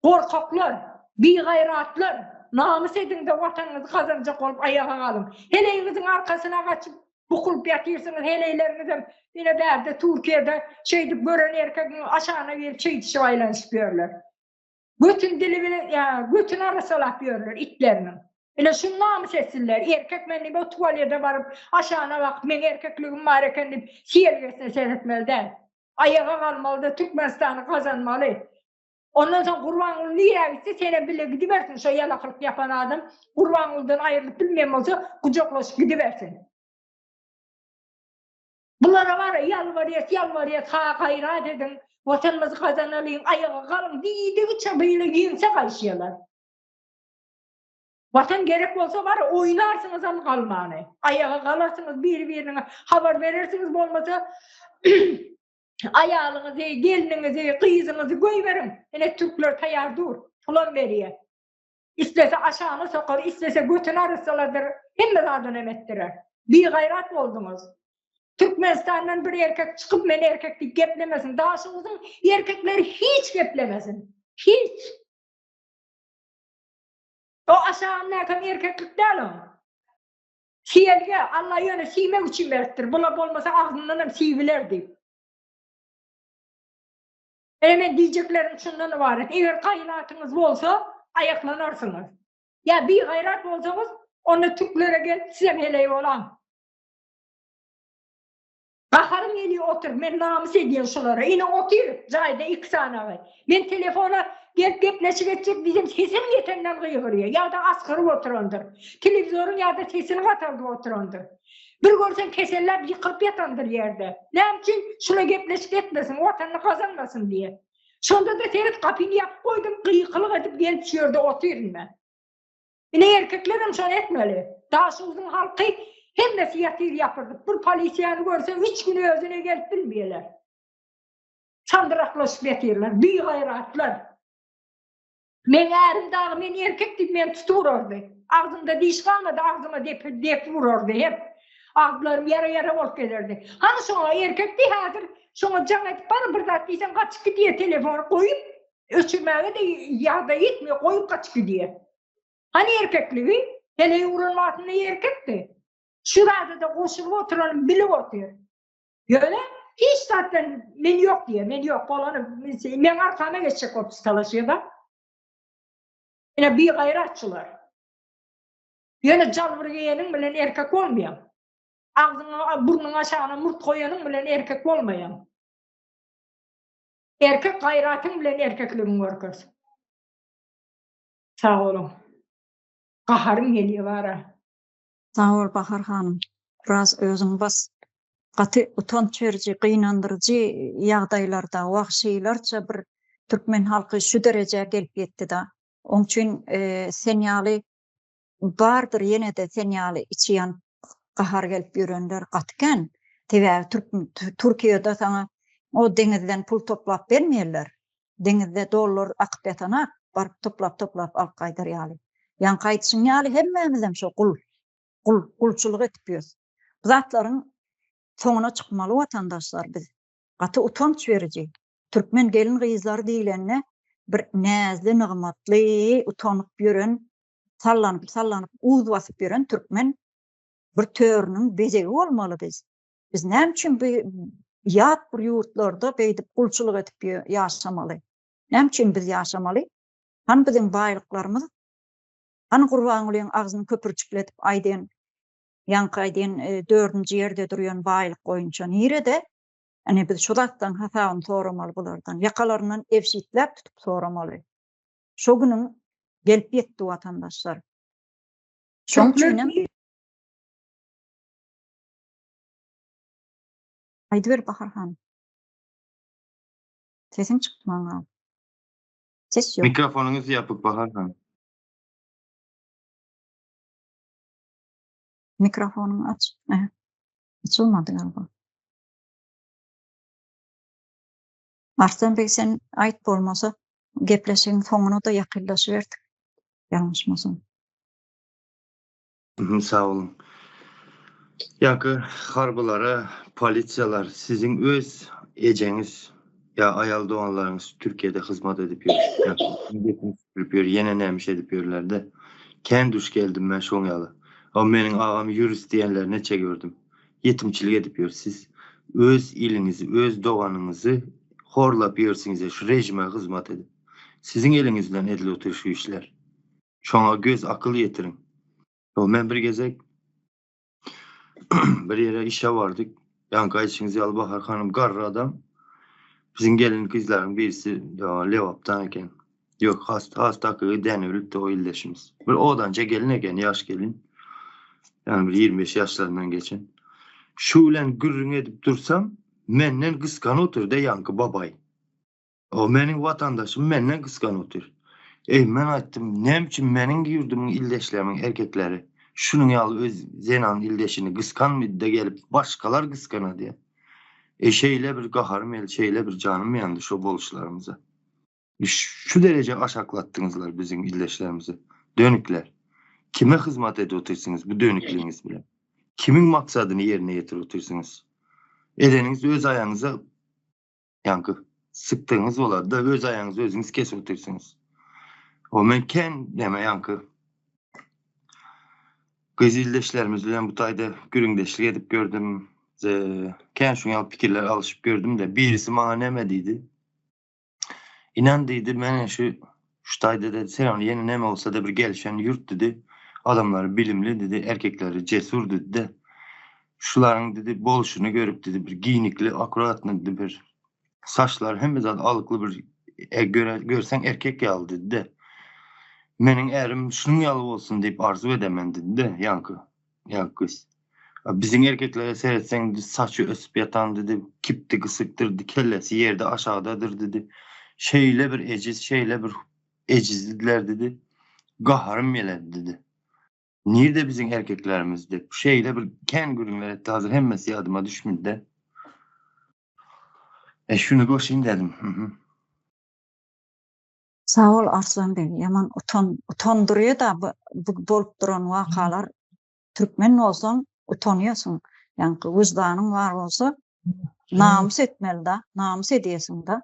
Gorkaklar, bigaýratlar, namys ediňde watanyňyzy gazanjak bolup aýaga galyň. Heleýiňiziň arkasyna gaçyp bukulyp ýatyrsyňyz, heleýleriňizem ine bärde Türkiýede şeýdip gören erkegiň aşagyna girip şeýdişip aýlanyşyp ýörler. Götün dili bilen ýa götüni arassalap ýörler itleriniň. Ine şuny namys etsinler. Erkek men diýip o tualede baryp aşagyna bakyp meň erkekligim bar eken diýip siýelgesine seretmeli däl. Aýaga galmalyda Türkmenistany gazanmaly. Ondan soň Gurbanguly nirä gitse senem bile gidibersin şo ýalakylyk ýapan adam Gurbangulydan aýrylyp bilmeýän bolsa gujaklaşyp gidibersin. Bulara bara ýalbarýas ýalbarýas ha gaýrat ediň watanymyzy gazanalyň aýaga galyň diýdigiçe beýle ýeňse gaýyşýalar. Watan gerek bolsa bara oýnarsyňyzam galmany. Aýaga galarsyňyz biri biriniňe habar berersiňiz bolmasa aýalyňyzy, gelniňizi, gyzyňyzy goýberiň. Ine türkler taýar dur. Pulam berýär. Islese aşagyna sokar, islese götüni arassaladyr, hemme zadynam etdirer. Bigaýrat bolduňyz. Türkmenistandan bir erkek çykyp men erkek diýip geplemesin. Daşoguzyň erkekleri hiç geplemesin. Hiç. O aşagyndaky erkeklik däl o. Siýelge, Allah ýöne siýmek üçin beripdir. Bula bolmasa agzyndanam siýibiler diýip. Ine men diýjeklerim şundan ybarat, eger gaýratyňyz bolsa, aýaklanarsyňyz. Ýa bigaýrat bolsaňyz, onda türklere gelip sizem heleý bolaň. Gaharym gelýär otur, men namys edýän şulara. Ine otyr jaýda iki sanagy. Men telefona gelip gepleşik etjek diýsem sesim ýetenden gygyrýar ýa-da asgyryp oturandyr. Telewizoryň ýa-da sesini gataldyp oturandyr. Bir görseň keselläp ýykylyp ýatandyr ýerde. Näme üçin şula gepleşik etmesin, watanyny gazanmasyn diýe. Şonda-da seret gapyny ýapyp goýdum, gykylyk edip gelip şu ýerde otyryn men. Ine erkeklerem şony etmeli. Daşoguzyň halky hemmesi ýatyr ýapyrdyp. Bir polisiýany görse üç gün özüne gelip bilmeýärler. Çandyraklaşyp ýatyrlar. Bigaýratlar. Meň ärim dagy men erkek diýip meni tutup urardy. Agzymda diş galmady agzyma depip depip urardy hep. Agzlarym ýara ýara bolup gelerdi. Hany şoňa erkek diý häzir şoňa jaň edip bar bir zat diýseň gaçyp gidýär telefony goýup öçürmäge-de ýagdaýy ýetmeýär goýup gaçyp gidýär. Hany erkekligi? Heleý uran wagtynda erkekdi. Şu zada-da goşulyp oturanymy bilip otyr. Ýöne hiç zatdan men ýok diýýär, men ýok bolany meň arkama geçjek bolup talaşýar-da. Ine bigaýrat şular. Ýöne jalbur geýeniň bilen erkek bolmaýaň. Agzyňa, burnuň aşagyna murt goýanyň bilen erkek bolmaýaň. Erkek gaýratyň bilen erkekligiňi görkez. Sag boluň. Gaharym gelýär bara. Sag bol Bahar hanym. Biraz özüňi bas. Gaty utanç beriji, gynandyryjy ýagdaýlarda wagşylarça bir türkmen halky şu derejä gelip ýetdi-da. Oň üçin sen ýaly bardyr ýene-de sen ýaly içi ýanyp gahar gelip ýörenler gaty kän. Sebäbi Türkiýede saňa o deňizden pul toplap bermeýärler. Deňizde dollar akyp ýatanak, baryp toplap-toplap alyp gaýdar ýaly. Ýaňky aýdyşyň ýaly hemmämizem şo gul, gul, gulçulyk edip ýörüs. Bu zatlaryň soňuna çykmaly watandaşlar biz. Gaty utanç beriji. Türkmen gelin-gyzlary diýlende bir näzli, nygmatly, utanyp ýören, sallanyp-sallanyp uz basyp ýören türkmen bir törüniň bezegi bolmaly biz. Biz näme üçin bu ýat bir ýurtlarda beýdip gulçulyk edip ýaşamaly? Näme üçin biz ýaşamaly? Hany biziň baýlyklarymyz? Hany Gurbangulyň agzyny köpürjikledip aýdýan, ýaňky aýdýan dördünji ýerde durýan baýlyk boýunça nirede? Ine biz şu zatlaryň hasabyny soramaly bulardan. Ýakalaryndan ebşitläp tutup soramaly. Şo günüň gelip ýetdi watandaşlar. Şoň üçinem Aýdyber Bahar han. Sesiň çykman galdy. Ses ýok. Mikrofonyňyz ýapyk Bahar han. Mikrofonyňy aç. Açylmady galiba. Arslan beg sen aýt bolmasa gepleşigiň soňuna-da ýakynlaşyberdik. Ýalňyşmasam. Sag boluň. Ýaňky harbylara, polisiýalar siziň öz ejeňiz ýa aýal doganlaryňyz Türkiýede hyzmat edip ýör. Ýa süpürip ýör, ýene näme iş edip ýörlerde. Kän duş geldim men şoň ýaly. O meniň agam ýurist diýenleri neçe gördüm. Ýetimçilik edip ýör. Siz öz iliňizi, öz doganyňyzy horlap ýörsüňiz şu rejime hyzmat edip. Siziň eliňizden edilip otyr şu işler. Şoňa göz akyl ýetiriň. Ýok, men bir gezek bir ýere işe bardyk. Ýaňky aýdyşyňyz ýaly Bahar hanym garry adam. Biziň gelin gyzlaryň birisi Lebapdan eken. Ýok, has has takygy Dänebilipdi o ildeşimiz. Bir odança gelin eken, ýaş gelin. Ýagny bir 25 ýaşlaryndan geçen. Şu bilen gürrüň edip dursam, menden gysganyp oturdy ýaňky babaý. O meniň watandaşym menden gysganyp otyr. Eý, men aýtdym, näme üçin meniň ýurdumyň ildeşlerimiň erkekleri şunuň ýaly öz zenan ildeşini gysganmydy-da gelip başgalar gysganady? Eý, şeýle bir gaharym geldi, şeýle bir janym ýandy şo boluşlarymyza. Şu dereje aşaklatdyňyzlar biziň ildeşlerimizi. Dönükler. Kime hyzmat edip otyrsyňyz bu dönükligiňiz bilen? Kimiň maksadyny ýerine ýetirip otyrsyňyz? Edeniňiz öz aýagyňyza Ýaňky sykdygyňyz bolar-da, öz aýagyňyzy özüňiz kesip otyrsyňyz. O men ken näme ýaňky gyz ildeşlerimiz bilen bu taýda gürrüňdeşlik edip gördüm. Kän şuň ýaly pikirler alyşyp gördüm-de, birisi maňa näme diýdi? Inan diýdi, men şu şu taýda dedi, sen ony ýene näme bolsa-da bir gelişen ýurt diýdi. Adamlary bilimli diýdi, erkekleri cesur diýdi-de. Şularyň dedi bolşuny görüp dedi bir giýnikli akkuratny dedi bir saçlary hemme zat alykly bir e, göre, görseň erkek ýaly dedi de. Meniň ärim şunuň ýaly bolsun diýip arzuw edemen dedi de ýaňky ýaňky gyz. Biziň erkeklere seretseň dedi, saçy ösüp ýatan dedi, kipti gysykdyr dedi, kellesi ýerde aşagdadyr dedi. Şeýle bir ejiz, şeýle bir ejizdiler dedi. Gaharym geledi dedi. Nirde biziň erkeklerimiz diýip şeýle bir kän gürrüňler etdi hazir hemmesi ýadyma düşmedi-de. E şuny goşaýyn dedim. Mhm. Sag bol Arslan beg ýaman utan utandyrýada bu bu bolup duran wakalar türkmen bolsaň utanýasyň ýaňky wyždanyň bar bolsa namys etmelida namys edýesiňda.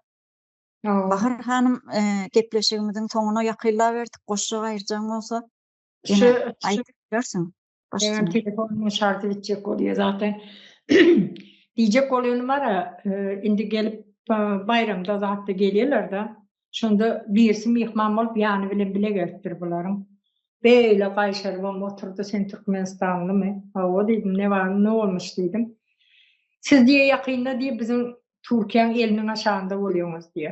Bahar hanym gepleşigimiziň soňuna ýakynlaberdik goşjak aýyrjaň bolsa Şu aýdyp bilersiň. Meňem telefonymyň şarjy bitjek bolýar zaten. Diýjek bolýanym bar-a, indi gelip baýramda zatda gelýärler-de. Şonda birisi myhman bolup ýany bilen bile gelipdir bularyň. Beýle gaýşarybam oturdy, sen türkmenistanlymy? Hawa diýdim, ne bar, ne bolmuş diýdim. Siz diýe ýakynda diýe biziň Türkiýäň eliniň aşagynda bolýaňyz diýe.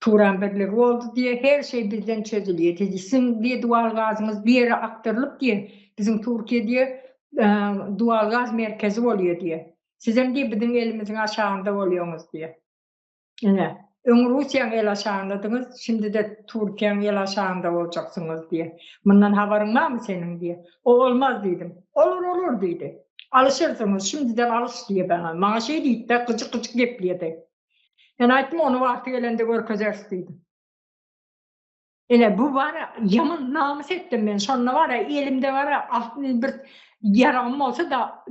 Turan birligi boldy diýe, her şey bizden çözülýär diýdi. Siziň diýe dual gazyňyz bir ýere akdyrylyp diýe, biziň Türkiýe diýe dual gaz merkezi bolýar diýe. Sizem diýe biziň elimiziň aşagynda bolýaňyz diýe. Ine, öň Russiýaň el aşagyndadyňyz, şimdi-de Türkiýäň el aşagynda boljaksyňyz diýe. Mundan habaryň barmy seniň diýe. O olmaz diýdim. Olur olur diýdi. Alyşyrsyňyz, şimdiden alyş diýe bana. Maňa şeý diýdi-de, gyjyk-gyjyk gepleýärdi. Men aýtdym, ony wagty gelende görkezeris diýdim. Ine, bu bar-a, ýaman namys etdim men. Şonda bar-a, elimde bar-a, bir ýaragym bolsa-da,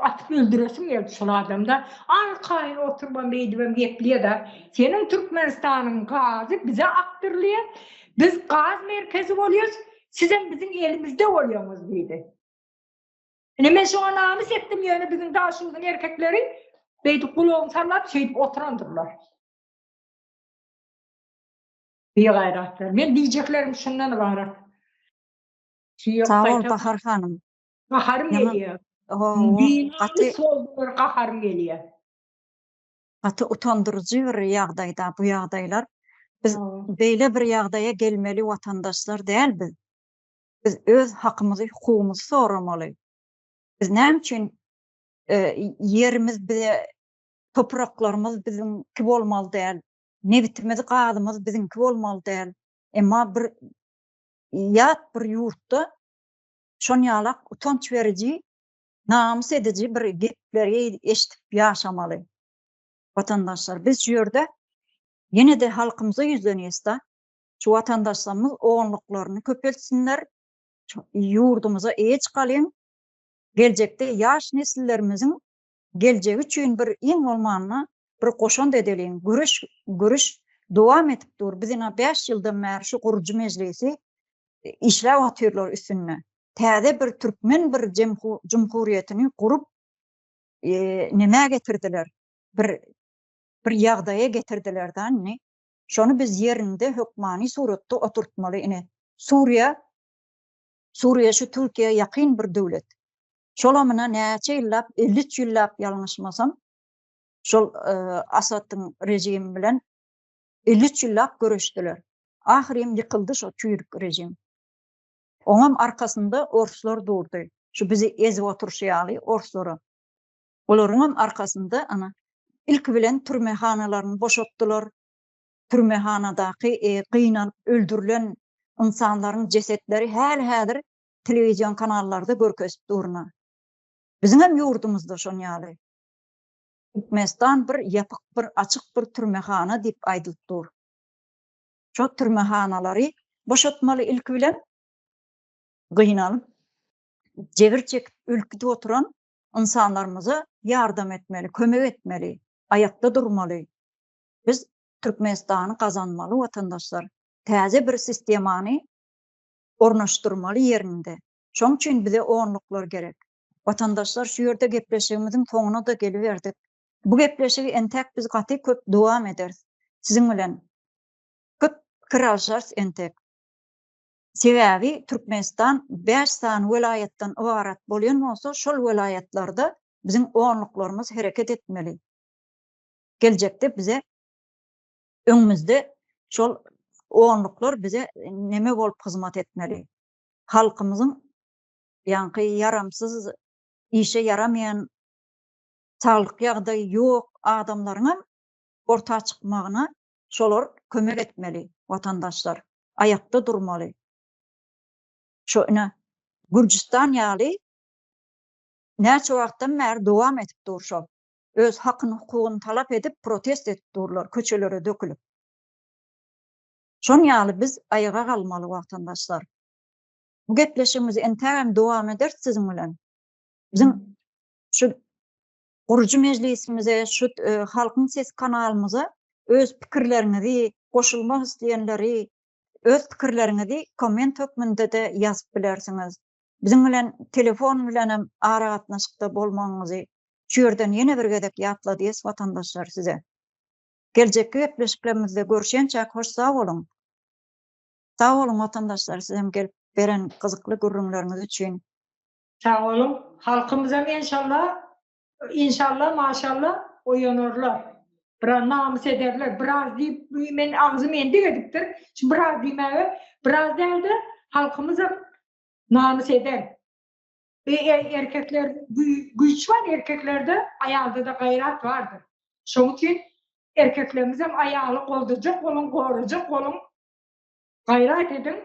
atyp öldüresim geldi şol adamda. Arkaýyn oturybam beýdibem gepleýär-de. Seniň Türkmenistanyň gazy bize akdyrylýar. Biz gaz merkezi bolýarys, sizem biziň elimizde bolýaňyz diýdi. Ine men şoňa namys etdim ýöne biziň Daşoguzyň erkekleri beýdip gulagyny sallap şeýdip oturandyrlar. Bigaýratlar. Men diýjeklerim şundan ybarat. Sag bol Bahar hanym. Gaharym gelýär. Gaty boldular gaharym gelýär. Gaty utandyryjy bir ýagdaýda bu ýagdaýlar. Biz beýle bir ýagdaýa gelmeli watandaşlar däl biz. Biz öz hakymyzy, hukugymyzy soramaly. Biz näme üçin ýerimiz bize, topraklarymyz biziňki bolmaly däl, nebitimiz, gazymyz biziňki bolmaly däl. Emma bir ýat bir ýurtda şon ýalak utanç beriji, namys ediji bir gepleri eşidip ýaşamaly. Watandaşlar, biz şu ýerde ýene-de halkymyza ýüzlenýäs-da. Şu watandaşlarymyz onluklaryny köpeltsinler. Ýurdumyza eýe çykalyň. Geljekde ýaş nesillerimiziň geljegi üçin bir iň bolmanda bir goşant edeliň. Göreş göreş dowam edip dur. Biz ina 5 ýyldan bäri şu gurujy mejlisi işläp otyrlar üstünde. Täze bir türkmen bir jumhuriýetini gurup nämä getirdiler? Bir bir ýagdaýa getirdiler da indi. Şony biz ýerinde hökmany suratda oturtmaly ine. Suriýa Suriýa şu Türkiýä ýakyn bir döwlet. Şolam ine näçe ýyllap, 53 ýyllap ýalňyşmasam, şol Asadyň režimi bilen 53 ýyllap göreşdiler. Ahyrym ýykyldy şo çüýrük režim. Oňam arkasynda orslar durdy. Şu bizi ezip oturyşy ýaly orslara. Olaryňam arkasynda ana ilki bilen türmehanalaryny boşatdylar. Türmehanadaky gynalyp öldürilen ynsanlaryň jesetleri häli-häzir telewizion kanallarda görkezip durna. Biziňem ýurdumyzda şon ýaly. Türkmenistan bir ýapyk bir açyk bir türmehana diýip aýdylyp dur. Şo türmehanalary boşatmaly ilki bilen gynalyp jebir çekip ölüp gidip oturan ynsanlarymyza ýardam etmeli, kömek etmeli, aýakda durmaly. Biz Türkmenistany gazanmaly watandaşlar. Täze bir sistemany ornaşdyrmaly ýerinde. Şoň üçin bize onluklar gerek. Watandaşlar şu ýerde gepleşigimiziň soňuna-da geliberdik. Bu gepleşigi entäk biz gaty köp dowam ederis. Siziň bilen köp pikir alşarys entek. Sebäbi Türkmenistan 5 sany welaýatdan ybarat bolýan bolsa, şol welaýatlarda biziň onluklarymyz hereket etmeli. Geljekde bize öňümizde şol onluklar bize neme bolup hyzmat etmeli. Halkymyzyň ýaňky ýaramsyz, işe ýaramaýan, saglyk ýagdaýy ýok adamlaryňam orta çykmagyna şolar kömek etmeli, watandaşlar. Aýakda durmaly. Şo ine Gürjüstan ýaly näçe wagtdan bäri dowam edip dur şol. Öz hakyny hukugyny talap edip protest edip durlar köçelere dökülip. Şon ýaly biz aýaga galmaly watandaşlar. Bu gepleşigimizi entägem dowam ederis siziň bilen. Biziň şu gurujy mejlisimize, şu Halkyň sesi kanalymyza öz pikirleriňizi, goşulmak isleýänleri öz pikirleriňizi komment hökmünde-de ýazyp bilersiňiz. Biziň bilen telefon bilenem aragatnaşykda bolmagyňyzy şu ýerden ýene bir gezek ýatladýas watandaşlar size. Geljekki gepleşiklerimizde görüşýänçäk hoş sag boluň. Sag boluň watandaşlar sizem gelip beren gyzykly gürrüňleriňiz üçin. Sag boluň. Halkymyzam enşalla inşalla maşalla oýanarlar. Biraz namys ederler. Biraz diýip men agzym endik edipdir. Şu biraz diýmäge biraz dälde halkymyzam namys eder. E, erkekler güýç bar erkeklerde, aýalda-da gaýrat bardyr. Şoň üçin erkeklerimizem aýaly goldajak boluň, gorajak boluň. Gaýrat ediň.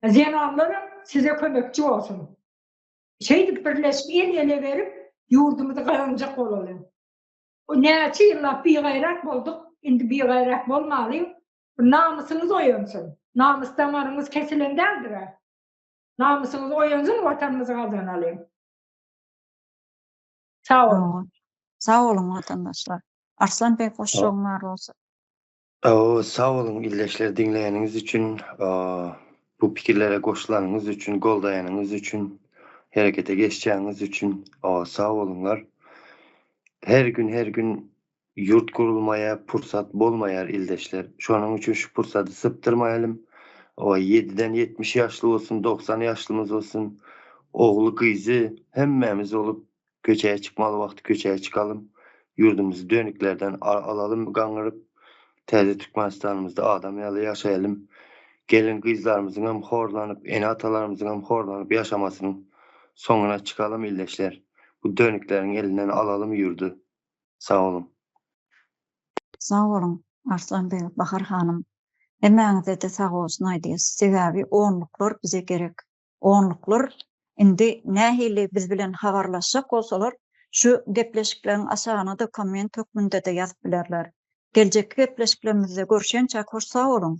Zenanlaram size kömekçi bolsun. Şeýdip birleşip el-ele berip ýurdumyzy gazanjak bolalyň. Näçe ýyllap bigaýrat bolduk, indi bigaýrat bolmalyň. Namysyňyz oýansyn. Namys damaryňyz kesilen däldir-ä. Namysyňyz oýansyn, watanymyzy gazanalyň. Sag boluň. Sag boluň watandaşlar. Arslan beg goşjagyň bar bolsa. Sag boluň ildeşler diňleýäniňiz üçin, bu pikirlere goşulanyňyz üçin, goldaýanyňyz üçin, herekete geçýäniňiz üçin sag boluňlar. Her gün her gün ýurt gurulmaýa pursat bolmaýar ildeşler. Şonuň üçin şu pursady sypdyrmaýalym. Ýediden 70 ýaşly bolsun, 90 ýaşlymyz bolsun, ogly gyzy hemmämiz bolup Köçä çykmaly wagty köçä çykalym, ýurdumyzy dönüklerden alalym gaňryp, täze Türkmenistanymyzda adam ýaly ýaşaýalym. Gelin-gyzlarymyzyňam horlanyp, ene-atalarymyzyňam horlanyp ýaşamasynyň soňuna çykalym ildeşler. Bu dönükleriň elinden alalym ýurdy. Sag boluň. Sag boluň Arslan beg, Bahar hanym. Hemmäňize-de sag bolsun aýdýas. Sebäbi onluklar bize gerek. Onluklar indi nähili biz bilen habarlaşjak bolsalar, şu gepleşikleriň aşagyna-da komment hökmünde-de ýazyp bilerler. Geljekki gepleşiklerimizde görüşýänçäk hoş sag boluň!